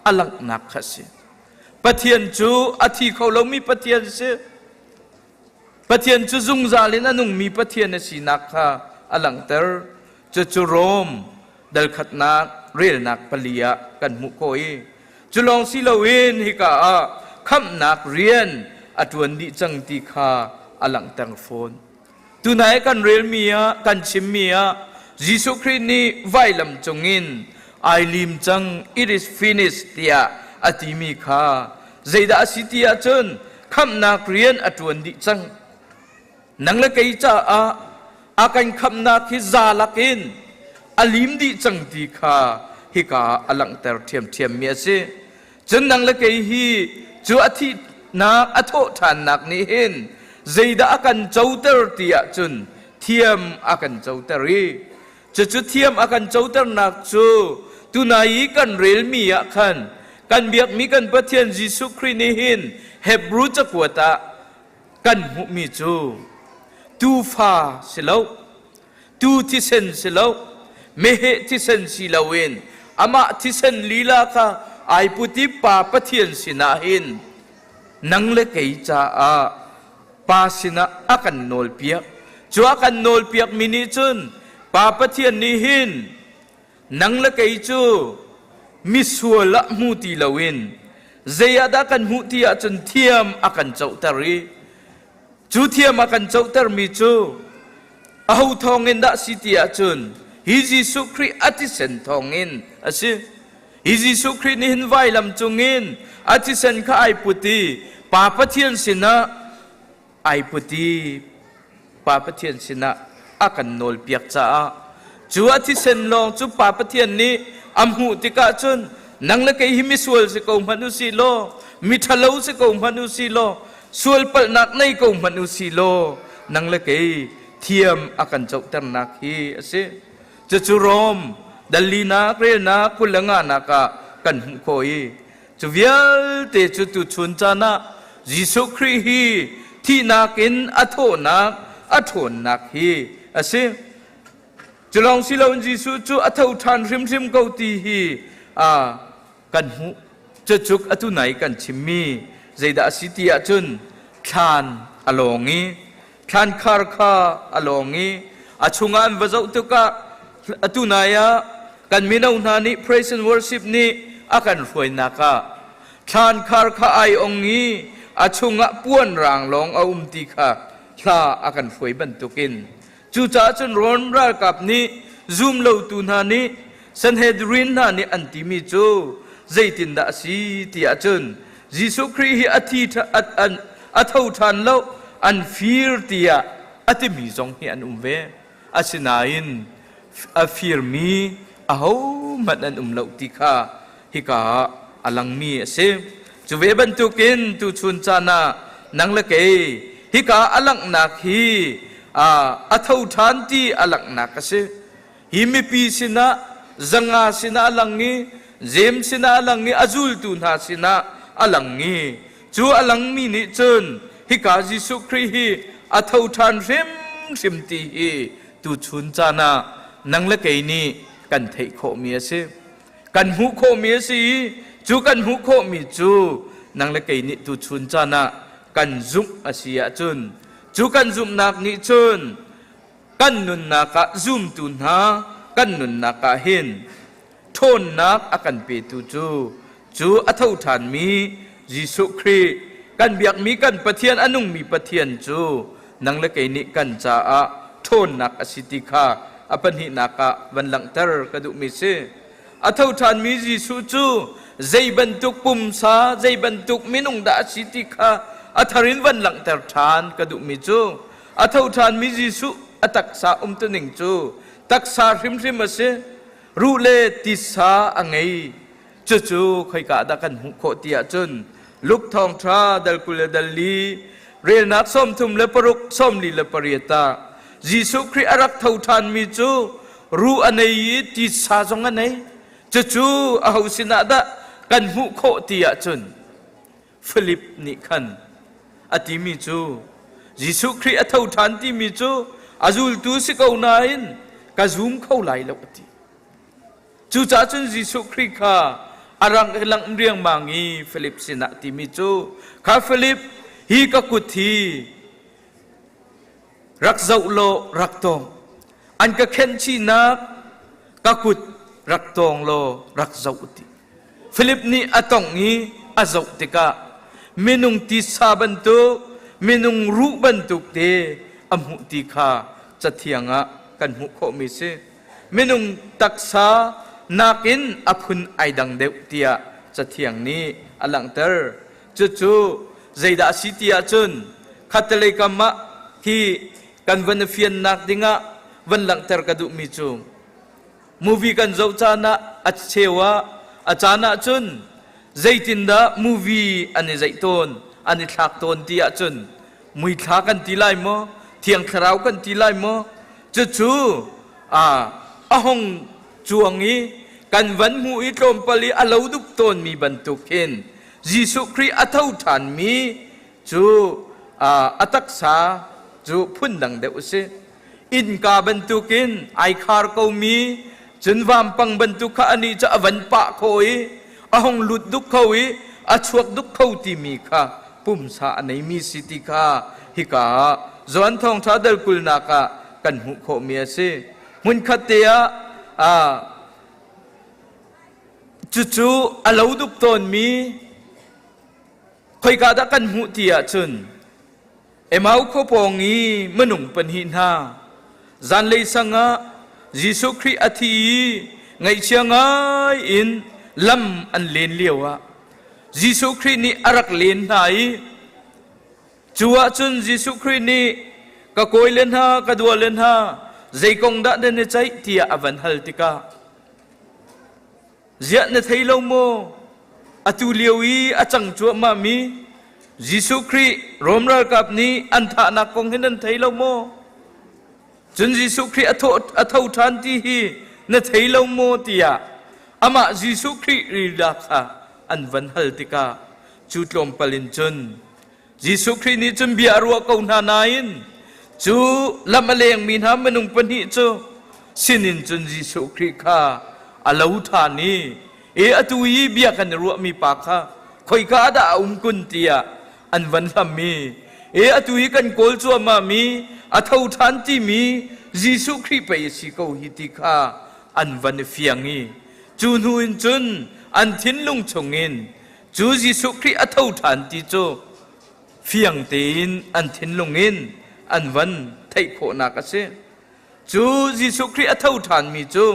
a langhnak kha a si. Pathian cu a thi kho lomi Pathian a si. Pathian cu zungzal in a nungmi Pathian a sinak kha a langhter. Cucu Rom dalkhatnak relnak pali ah kan hmuh khawh i cu lawng si loin hika ah khamhnak rian a ṭuan dih cang ti kha a langhter fawn. Tunai kan relmi ah kan chimmi ah Jesuh Khrih nih vailam cungin ai lim cang it is finished tiah a timi kha zeidah a si ti ahcun khamhnak rian a ṭuan dih cang. Nang le kei caah a kan khamhnak hi za lakin a lim dih cang ti kha hika a langhter ṭhiamṭhiammi a si. Cun nang le kei hi cu a thihnak a thawhṭhannak nih hin zeidah a kan coter ti ahcun thiam a kan coter i cucu thiam a kan coternak cu tunai i kan relmi ah khan kan biakmi kan Pathian Jesuh Khrih nih hin Hebrew cakuat ah kan hmuhmi cu tuufa si lo tuu thisen si lo meheh thisen si loin amah thisen lila kha ai put i Pa Pathian sinah hin nang le kei caah Pa sinah a kan nawlpiak. Cu a kan nawlpiakmi nih cun Pa Pathian nih hin nang le kei cu misual ah hmu ti loin zei ah dah kan hmuh ti ahcun thiam a kan cohter i Cu thiam a kan cotermi cu aho thawngin dah si ti ahcun hi Jesuh Khrih a thisen thawngin a si. Hi Jesuh Khrih nih hin vailam cungin a thisen kha ai put i Pa Pathian sinah ai put i Pa Pathian sinah a kan nawlpiak caah cu a thisen lawng cu Pa Pathian nih a hmuh tikah cun nang le kei hi misual si ko hmanh u sih law miṭhalo si ko hmanh u sih law sual palhnak nei ko hmanh u sih law nang le kei thiam a kan cohternak hi a si. Cucu Rom dallinak relnak 20 le nganak ah kan hmuh khawh i cu vialte cu tuchun caan ah Jesuh Khrih hi thihnak in a thawhnak a ṭhawnnak hi a si. Cu lawng si loin Jesuh cu a tho ṭhan hrimhrim ko ti hi kan hmuh. Cucuk atu nai kan chimmi zeidah a si ti ahcun thlan a lawng i thlan khar kha a lawng i a chungah an va zoh tikah atu nai ah kan mino hna nih praise and worship nih a kan hruainak ah thlan khar kha ai ong i a chungah puan rang lawng a um ti kha hla a kan hruai bantukin Cucaah cun Rom ralkap nih zum lotu hna nih Sanhedrin hna nih an timi cu zeitindah a si ti ahcun Jesuh Khrih hi a thi a tho ṭhan lo an fir tiah a timi zong hi an um ve. Asinain a firmi ahohmanh an um lo ti kha hika ah a langmi a si. Cu ve bantukin tuchun caan ah nang le kei hika a langhnak hi a tho ṭhan ti a langhnak a si. Hi mipi sinah zanga sinah a lang i Jeim sinah a lang i a zultu hna sinah a lang i cu a langmi nih cun hika Jesuh Khrih hi a tho ṭhan hrimhrim ti hi tuchun caan ah nang le kei nih kan theih khawhmi a si. Kan hmuh khawhmi a si i cu kan hmuh khawhmi cu nang le kei nih tuchun caan ah kan zumh a si ahcun cu kan zumhnak nih cun kan nunnak ah zumtu hna kan nunnak ah hin ṭhawn. ṭhawnnak a kan petu cu cu a tho ṭhanmi Jesuh Khrih kan biakmi kan Pathian a nungmi Pathian cu nang le kei nih kan caah ṭhawnnak a si ti kha a pahnihnak ah van langhter ka duhmi si. A tho ṭhanmi Jesuh cu zei bantuk pumsa, zei bantuk minung dah a si ti kha a thar in van langhter ṭhan ka duhmi cu a tho ṭhanmi Jesuh a taksa umtuning cu taksa hrimhrim a si. Ruh le tisa a ngei. Cucu khoika dah kan hmuh khawh ti ahcun Luke thawngṭha dal 20 le dal li relnak 36 48 ah Jesuh Khrih a rak tho ṭhanmi cu ruh a nei i titsa zong a nei. Cucu aho sinah dah kan hmuh khawh ti ahcun Philip nih khan a timi cu Jesuh Khrih a tho ṭhan timi cu a zultu si ko nain ka zum kho lai lo a ti. Cucaah cun Jesuh Khrih kha a rang i langh riangmang i Filip sinah timi cu, Kha Filip, hi ka kut hi rak zoh law rak tawng. An ka khenhchihnak ka kut rak tawng law rak zoh ti. Filip nih a tongh i a zoh tikah minung titsa bantuk, minung ruh bantuk te a hmuh ti kha Cathiang ah kan hmuh khawhmi si. Minung taksa nakin a phun ai dang deuh tiah Cathiang nih a langhter. Cucu zeidah a si ti ahcun khattelei kam ah hi kan van i fiannak dingah van langhter ka duhmi cu movie kan zoh caan ah a cheu ah a caan ah cun zeitindah movie an i zeih tawn an i thlak tawn ti ahcun muithla kan ti lai maw thiang thlarau kan ti lai maw cucu a hong cuang i kan van hmuh i tlawmpal i a lo dup tawnmi bantuk hin Jesuh Khrih a tho ṭhanmi cu a taksa cu phundang deuh a si. Innka bantukin ai khar komi cun vampang bantuk kha anih cu a van pah khawh i a hung lut duk kho i a chuak duk kho timi kha pumsa a neimi si ti kha hika ah Johan Thawngṭha dal kulnak ah kan hmuh khawhmi a si. Hmunkhat te ah cucu a lo dup tawnmi khoika dah kan hmuh ti ahcun Emau khua pawng i minung pahnih hna zanlei sang ah Jesuh Khrih a thi i ngaihchia ngai in lam an len lio ah Jesuh Khrih nih a rak len hna i cu ahcun Jesuh Khrih nih ka kawile hna ka duale hna zei kong dah nan i ceih tiah a van hal tikah Ziah na thei lo maw? Atu lio i a cang cuahmahmi Jesuh Khrih Rom ralkap nih an thahnak kong hi nan thei lo maw? Cun Jesuh Khrih a tho ṭhan ti hi na thei lo maw tiah amah Jesuh Khrih lila kha an van hal tikah cu tlawmpal in cun Jesuh Khrih nih cun bia a ruah ko hna nain cu lam a lengmi hna minung pahnih cu sinin cun Jesuh Khrih kha a lo ṭhan i e atu i bia kan i ruahmi pa kha khoika ah dah a um kun tiah an van hlam i e atu i kan kawl cuahmahmi a tho ṭhan timi Jesuh Khrih pei a si ko hi ti kha an van i fiang i cu hnu in cun an thinlung chungin Cu Jesuh Khrih a tho ṭhan ti cu fiang tein an thinlung in an van theih khawhnak a si. Cu Jesuh Khrih a tho ṭhanmi cu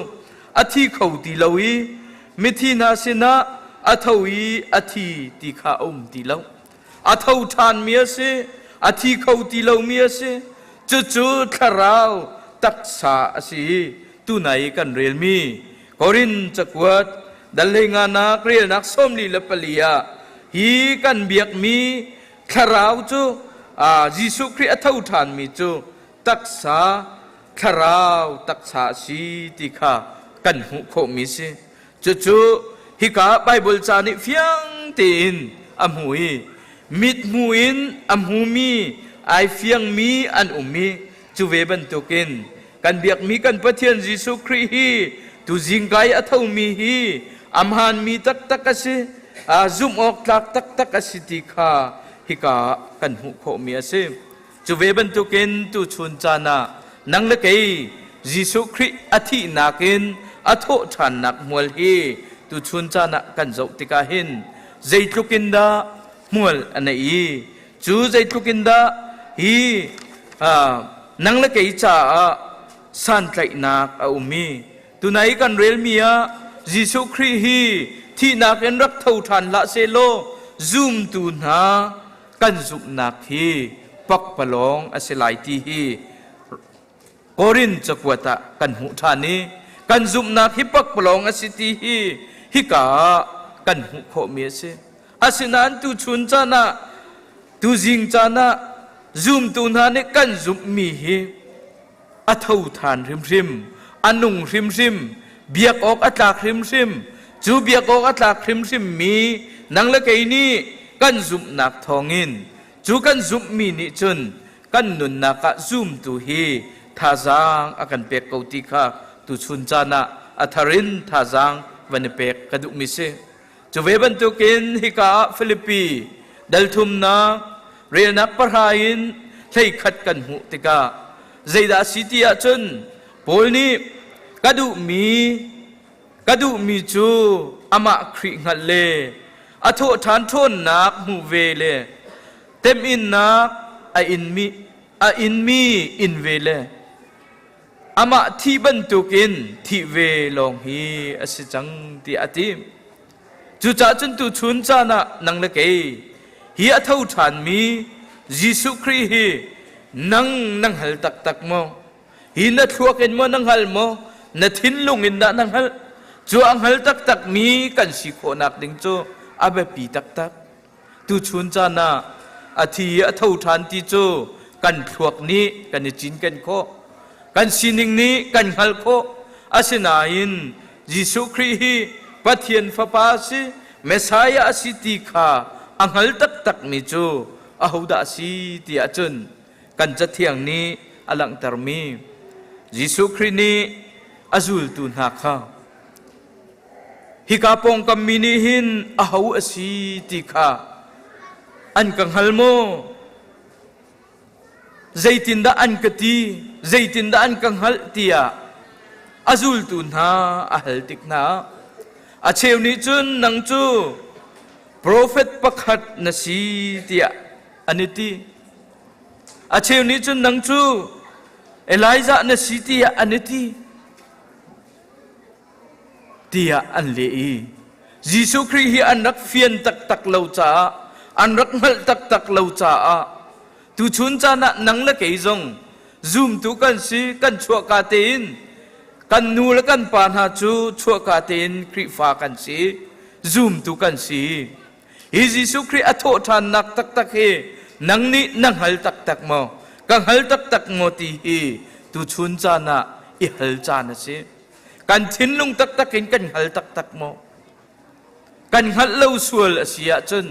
a thi kho ti lo i mithi hna sinah a tho i a thi ti kha a um ti lo. A tho ṭhanmi a si, a thi kho ti lomi a si. Cucu thlarau taksa a si i tunai i kan relmi Korin cakuat dal hleinganak relnak 44 ah hi kan biakmi thlarau cu Jesuh Khrih a tho ṭhanmi cu taksa thlarau taksa a si ti kha kan hmuh khawhmi si. Cucu hika Baibal ca nih fiang tein a hmu i mit hmu in a hmumi ai fiangmi an um i cu ve bantukin Kan biakmi kan Pathian Jesuh Khrih hi tu zingka i a thomi hi a hmaanmi taktak a si, zumh awk tlak taktak a si ti kha hika ah kan hmuh khawhmi a si. Cu ve bantukin tuchun caan ah nang le kei Jesuh Khrih a thihnak in a thawh ṭhannak hmual hi tuchun caan ah kan zoh tikah hin zeitluk in dah hmual a neih i cu zeitluk in dah hi nang le kei caah santlaihnak a um i tunai kan relmi ah Jesuh Khrih hi thihnak in rak tho ṭhan hlah sehlaw zumtu hna kan zumhnak hi pakpalawng a si lai ti hi Korin cakuat ah kan hmuh ṭhan i kan zumhnak hi pakpalawng a si ti hi hika ah kan hmuh khawhmi a si. Asinain tuchun caan ah tuzing caan ah zumtu hna nih kan zumhmi hi a tho ṭhan hrimhrim, a nung hrimhrim, biak awk a tlak hrimhrim. Cu biak awk a tlak hrimhrimmi nang le kei nih kan zumhnak thawngin cu kan zumhmi nih cun kan nunnak ah zumtu hi thazaang a kan pek ko ti kha tuchun caan ah a thar in thazaang van i pek ka duhmi si. Cu ve bantukin hika ah Filipi dal thumnak relnak pahra in 11 kan hmuh tikah zeidah a si ti ahcun Paul nih ka duhmi ka duhmi cu amah Khrih hngalh le a thawhṭhan ṭhawnnak hmuh ve le temhinnak a inmi a inmi in ve le amah thih bantukin thih ve lawng hi a si cang tiah a ti. Cucaah cun tuchun caan ah nang le kei hi a tho ṭhanmi Jesuh Khrih hi nang na hngal taktak maw? Hi na thluak in maw na hngal maw? Na thinlung in dah na hngalh? Cu a hngal taktakmi kan si khawhnak ding cu a biapi taktak. Tuchun caan ah a thi i a tho ṭhan ti cu kan thluak nih kan i cinken khawh. Kan sining nih kan hngalh khawh. Asinain Jesuh Khrih hi Pathian Fapa a si, Messiah a si ti kha a hngal taktakmi cu ahodah a si ti ahcun kan Cathiang nih a langhtermi Jesuh Khrih nih a zultu hna kha Hika pawngkam mi nih hin aho a si ti kha an ka hngal maw? Zeitindah an ka ti? Zeitindah an ka hngalh tiah a zultu hna a hal tik hna ah a cheu nih cun nang cu profet pakhat na si tiah an i ti. A cheu nih cun nang cu Elijah na si tiah an i ti. Tiah an leh i Jesuh Khrih hi an rak fian taktak lo caah an rak hngalh taktak lo caah tuchun caan ah nang le kei zong zumtu kan si kan chuahka tein kan nu le kan pa hna cu chuahka tein Khrihfa kan si zumtu kan si hi Jesuh Khrih a thawhṭhannak taktak hi nang nih na hngal taktak maw ka hngal taktak maw ti hi tuchun caan ah i hal caan a si kan thinlung taktak in kan hngal taktak maw kan hngalh lo sual a si ahcun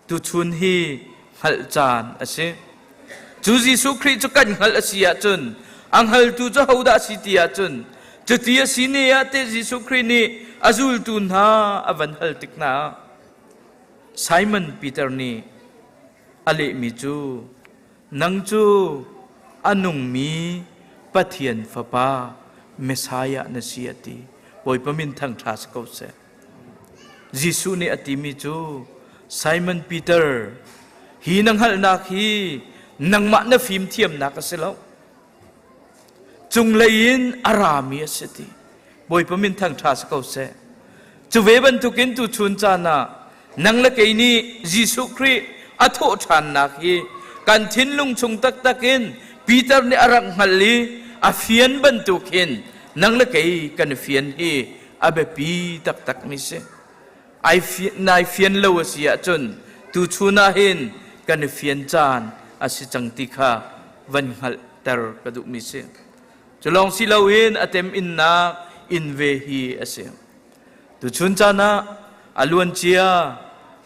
tuchun hi hngalh caan a si cu Jesuh Khrih cu kan hngalh a si ahcun a hngaltu cu hodah a si ti ahcun cuti a si ne ah te Jesuh Khrih nih a zultu hna a van hal tik hna Simon Peter nih a lehmi cu nang cu a nungmi Pathian Fapa Messiah na si a ti Bawipa min thangṭha si ko seh Jesuh nih a timi cu Simon Peter, hi na hngalhnak hi nangmah na fimthiamnak a si lo. Cunglei in a rami a si ti. Bawipa min thangṭha si ko seh. Cu ve bantukin tuchun caan ah nang le kei nih Jesuh Khrih a thawhṭhannak hi kan thinlung chung taktak in Peter nih a rak hngalh i a fian bantuk hin nang le kei kan i fian hi a biapi taktakmi si. Ai nai fian lo a si ahcun tuchun ah hin kan i fian caan a si cang ti kha van hngalhter ka duhmi si. Cu lawng si loin a teminnak inn ve hi a si. Tuchun caan ah a luancia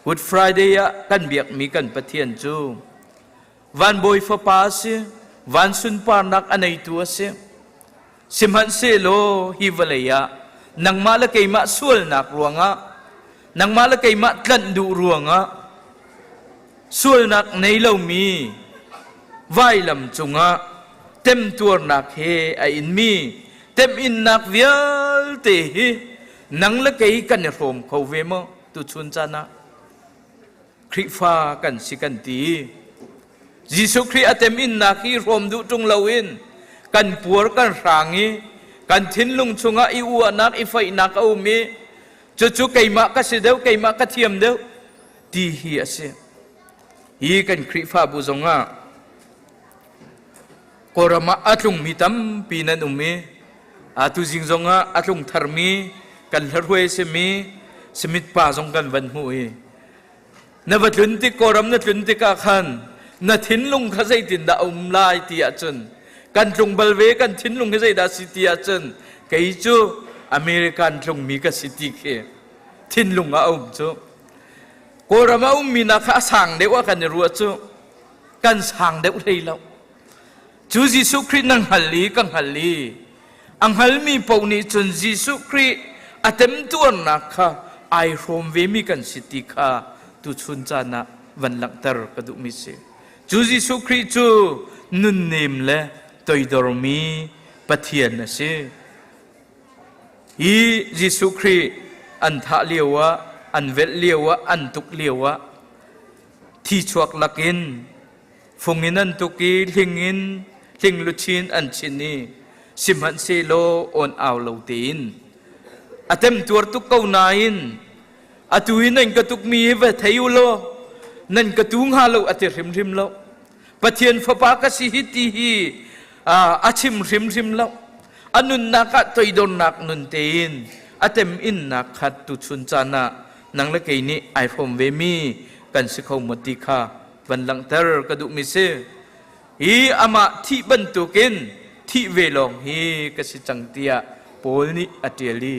Good Friday ah kan biakmi kan Pathian cu van bawi fapa a si, van sunparnak a neitu a si. Sihmanhsehlaw hi vawlei ah nangmah le keimah sualnak ruangah nangmah le keimah tlanh duh ruangah sualnak nei lomi vailam cungah temtuarnak he a inmi. Temhinnak vialte hi nang le kei kan i hrawm kho ve maw tuchun caan ah? Khrihfa kan si kan ti. Jesuh Khrih a teminnak hi hrawm duh ṭung loin kan puar kan hrang i kan thinlung chungah i uahnak i faihnak a um i cucu keimah ka si deuh keimah ka thiam deuh ti hi a si. Hi kan Khrihfabu zongah Kawlram ah a tlungmi tampi nan um i atu zing zongah a tlung tharmi kan hlarhuai a simi Smith pa zong kan van hmuh i na va tlun tik Kawlram na tlun tikah khan na thinlung kha zeitindah a um lai ti ahcun kan tlung bal ve kan thinlung hi zeidah si ti ahcun kei cu American tlungmi ka si ti khi thinlung ah a um cu Kawlram a ummi nak kha a sang deuh ah kan i ruah cu kan sang deuh hlei lo. Cu Jesuh Khrih na hngal i ka hngal i a hngalmi paoh nih cun Jesuh Khrih a temtuarnak kha ai hrawm vemi kan si ti kha tuchun caan ah van langhter ka duhmi si. Cu Jesuh Khrih cu nunnem le toidormi Pathian a si. Hi Jesuh Khrih an thah lio ah, an velh lio ah, an tuk lio ah thi chuak lakin fung in an tuk i hling in hling luchin an chin i sihmanhsehlaw awn au lo tein a temtuar tuk ko nain atu i nan ka tukmi hi va thei u law nan ka tu hnga lo a ti hrimhrim lo. Pathian fapa ka si hi ti hi a chim hrimhrim lo. A nunnak ah toidornak nun tein a teminnak kha tuchun caan ah nang le kei nih ai hrawm ve mi kan si kho maw ti kha van langhter ka duhmi si. Hi amah thih bantukin thih ve lawng hi ka si cang tiah Paul nih a ṭial i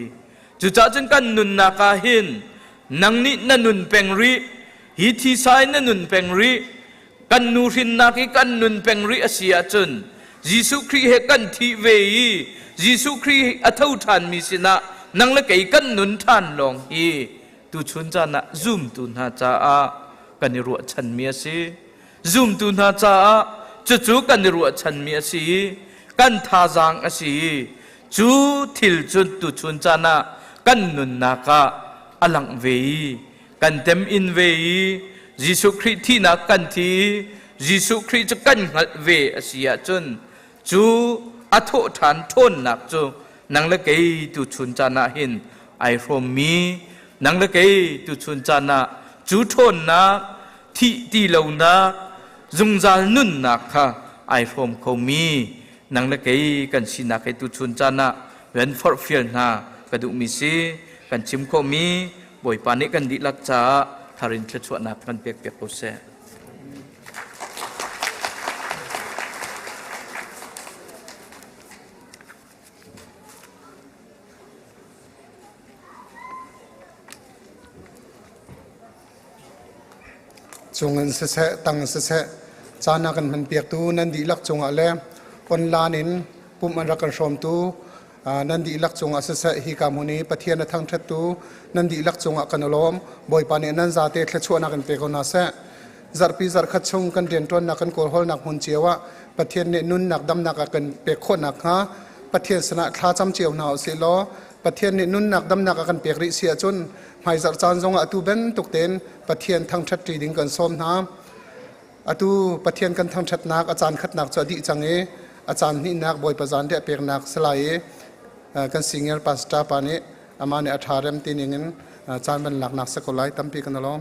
cucaah cun kan nunnak ah hin nang nih na nun peng rih hi thisa in na nun peng rih kan nu hrinnak i kan nun peng rih a si ahcun Jesuh Khrih he kan thih ve i Jesuh Khrih a tho ṭhanmi sinah nang le kei kan nun ṭhan lawng hi tuchun caan ah zumtu hna caah kan i ruahchanmi a si. Zumtu hna caah cucu kan i ruahchanmi a si i kan thazaang a si i cu thil cu tuchun caan ah kan nunnak ah a langh ve i kan tem-in ve i Jesuh Khrih thihnak kan thi i Jesuh Khrih cu kan hngalh ve a si ahcun cu a thawh ṭhan ṭhawnnak cu nang le kei tuchun caan ah hin ai hrawmmi nang le kei tuchun caan ah cu ṭhawnnak thih ti lonak zungzal nunnak kha ai hrawm khomi nang le kei kan sinak he tuchun caan ah rian forhfial hna ka duhmi si. Kan chim khawhmi Bawipa nih kan dihlak caah thar in thluachuahnak kan pekpiak ko seh. Cung in siseh, tang siseh, caan a kan hmanpiaktu nan dihlak cungah le online in pumh an rak kan hrawmtu nan dihlak cungah siseh hika hmun i Pathian a thangṭhattu nan dihlak cungah kan i lawm. Bawipa nih nan zate thluachuahnak in pe ko hna seh. Zarhpi zarhkhat chung kan rianṭuannak kan kawlhawlnak hmun cio ah Pathian nih nunnak damnak a kan pek khawh nakhnga Pathian sinah thla cam cio hna usih law Pathian nih nunnak damnak a kan pek rih si ahcun hmaizarh caan zongah atu bantuk tein Pathian thangṭhat ṭi ding kan sawm hna. Atu Pathian kan thangṭhatnak a caan khatnak cu a dih cang i a caan hnihnak Bawipa zanriah peknak si lai i kan senior pastor pa nih amah nih a ṭha rem ti ningin caan van laknak si ko lai tampi kan i lawm.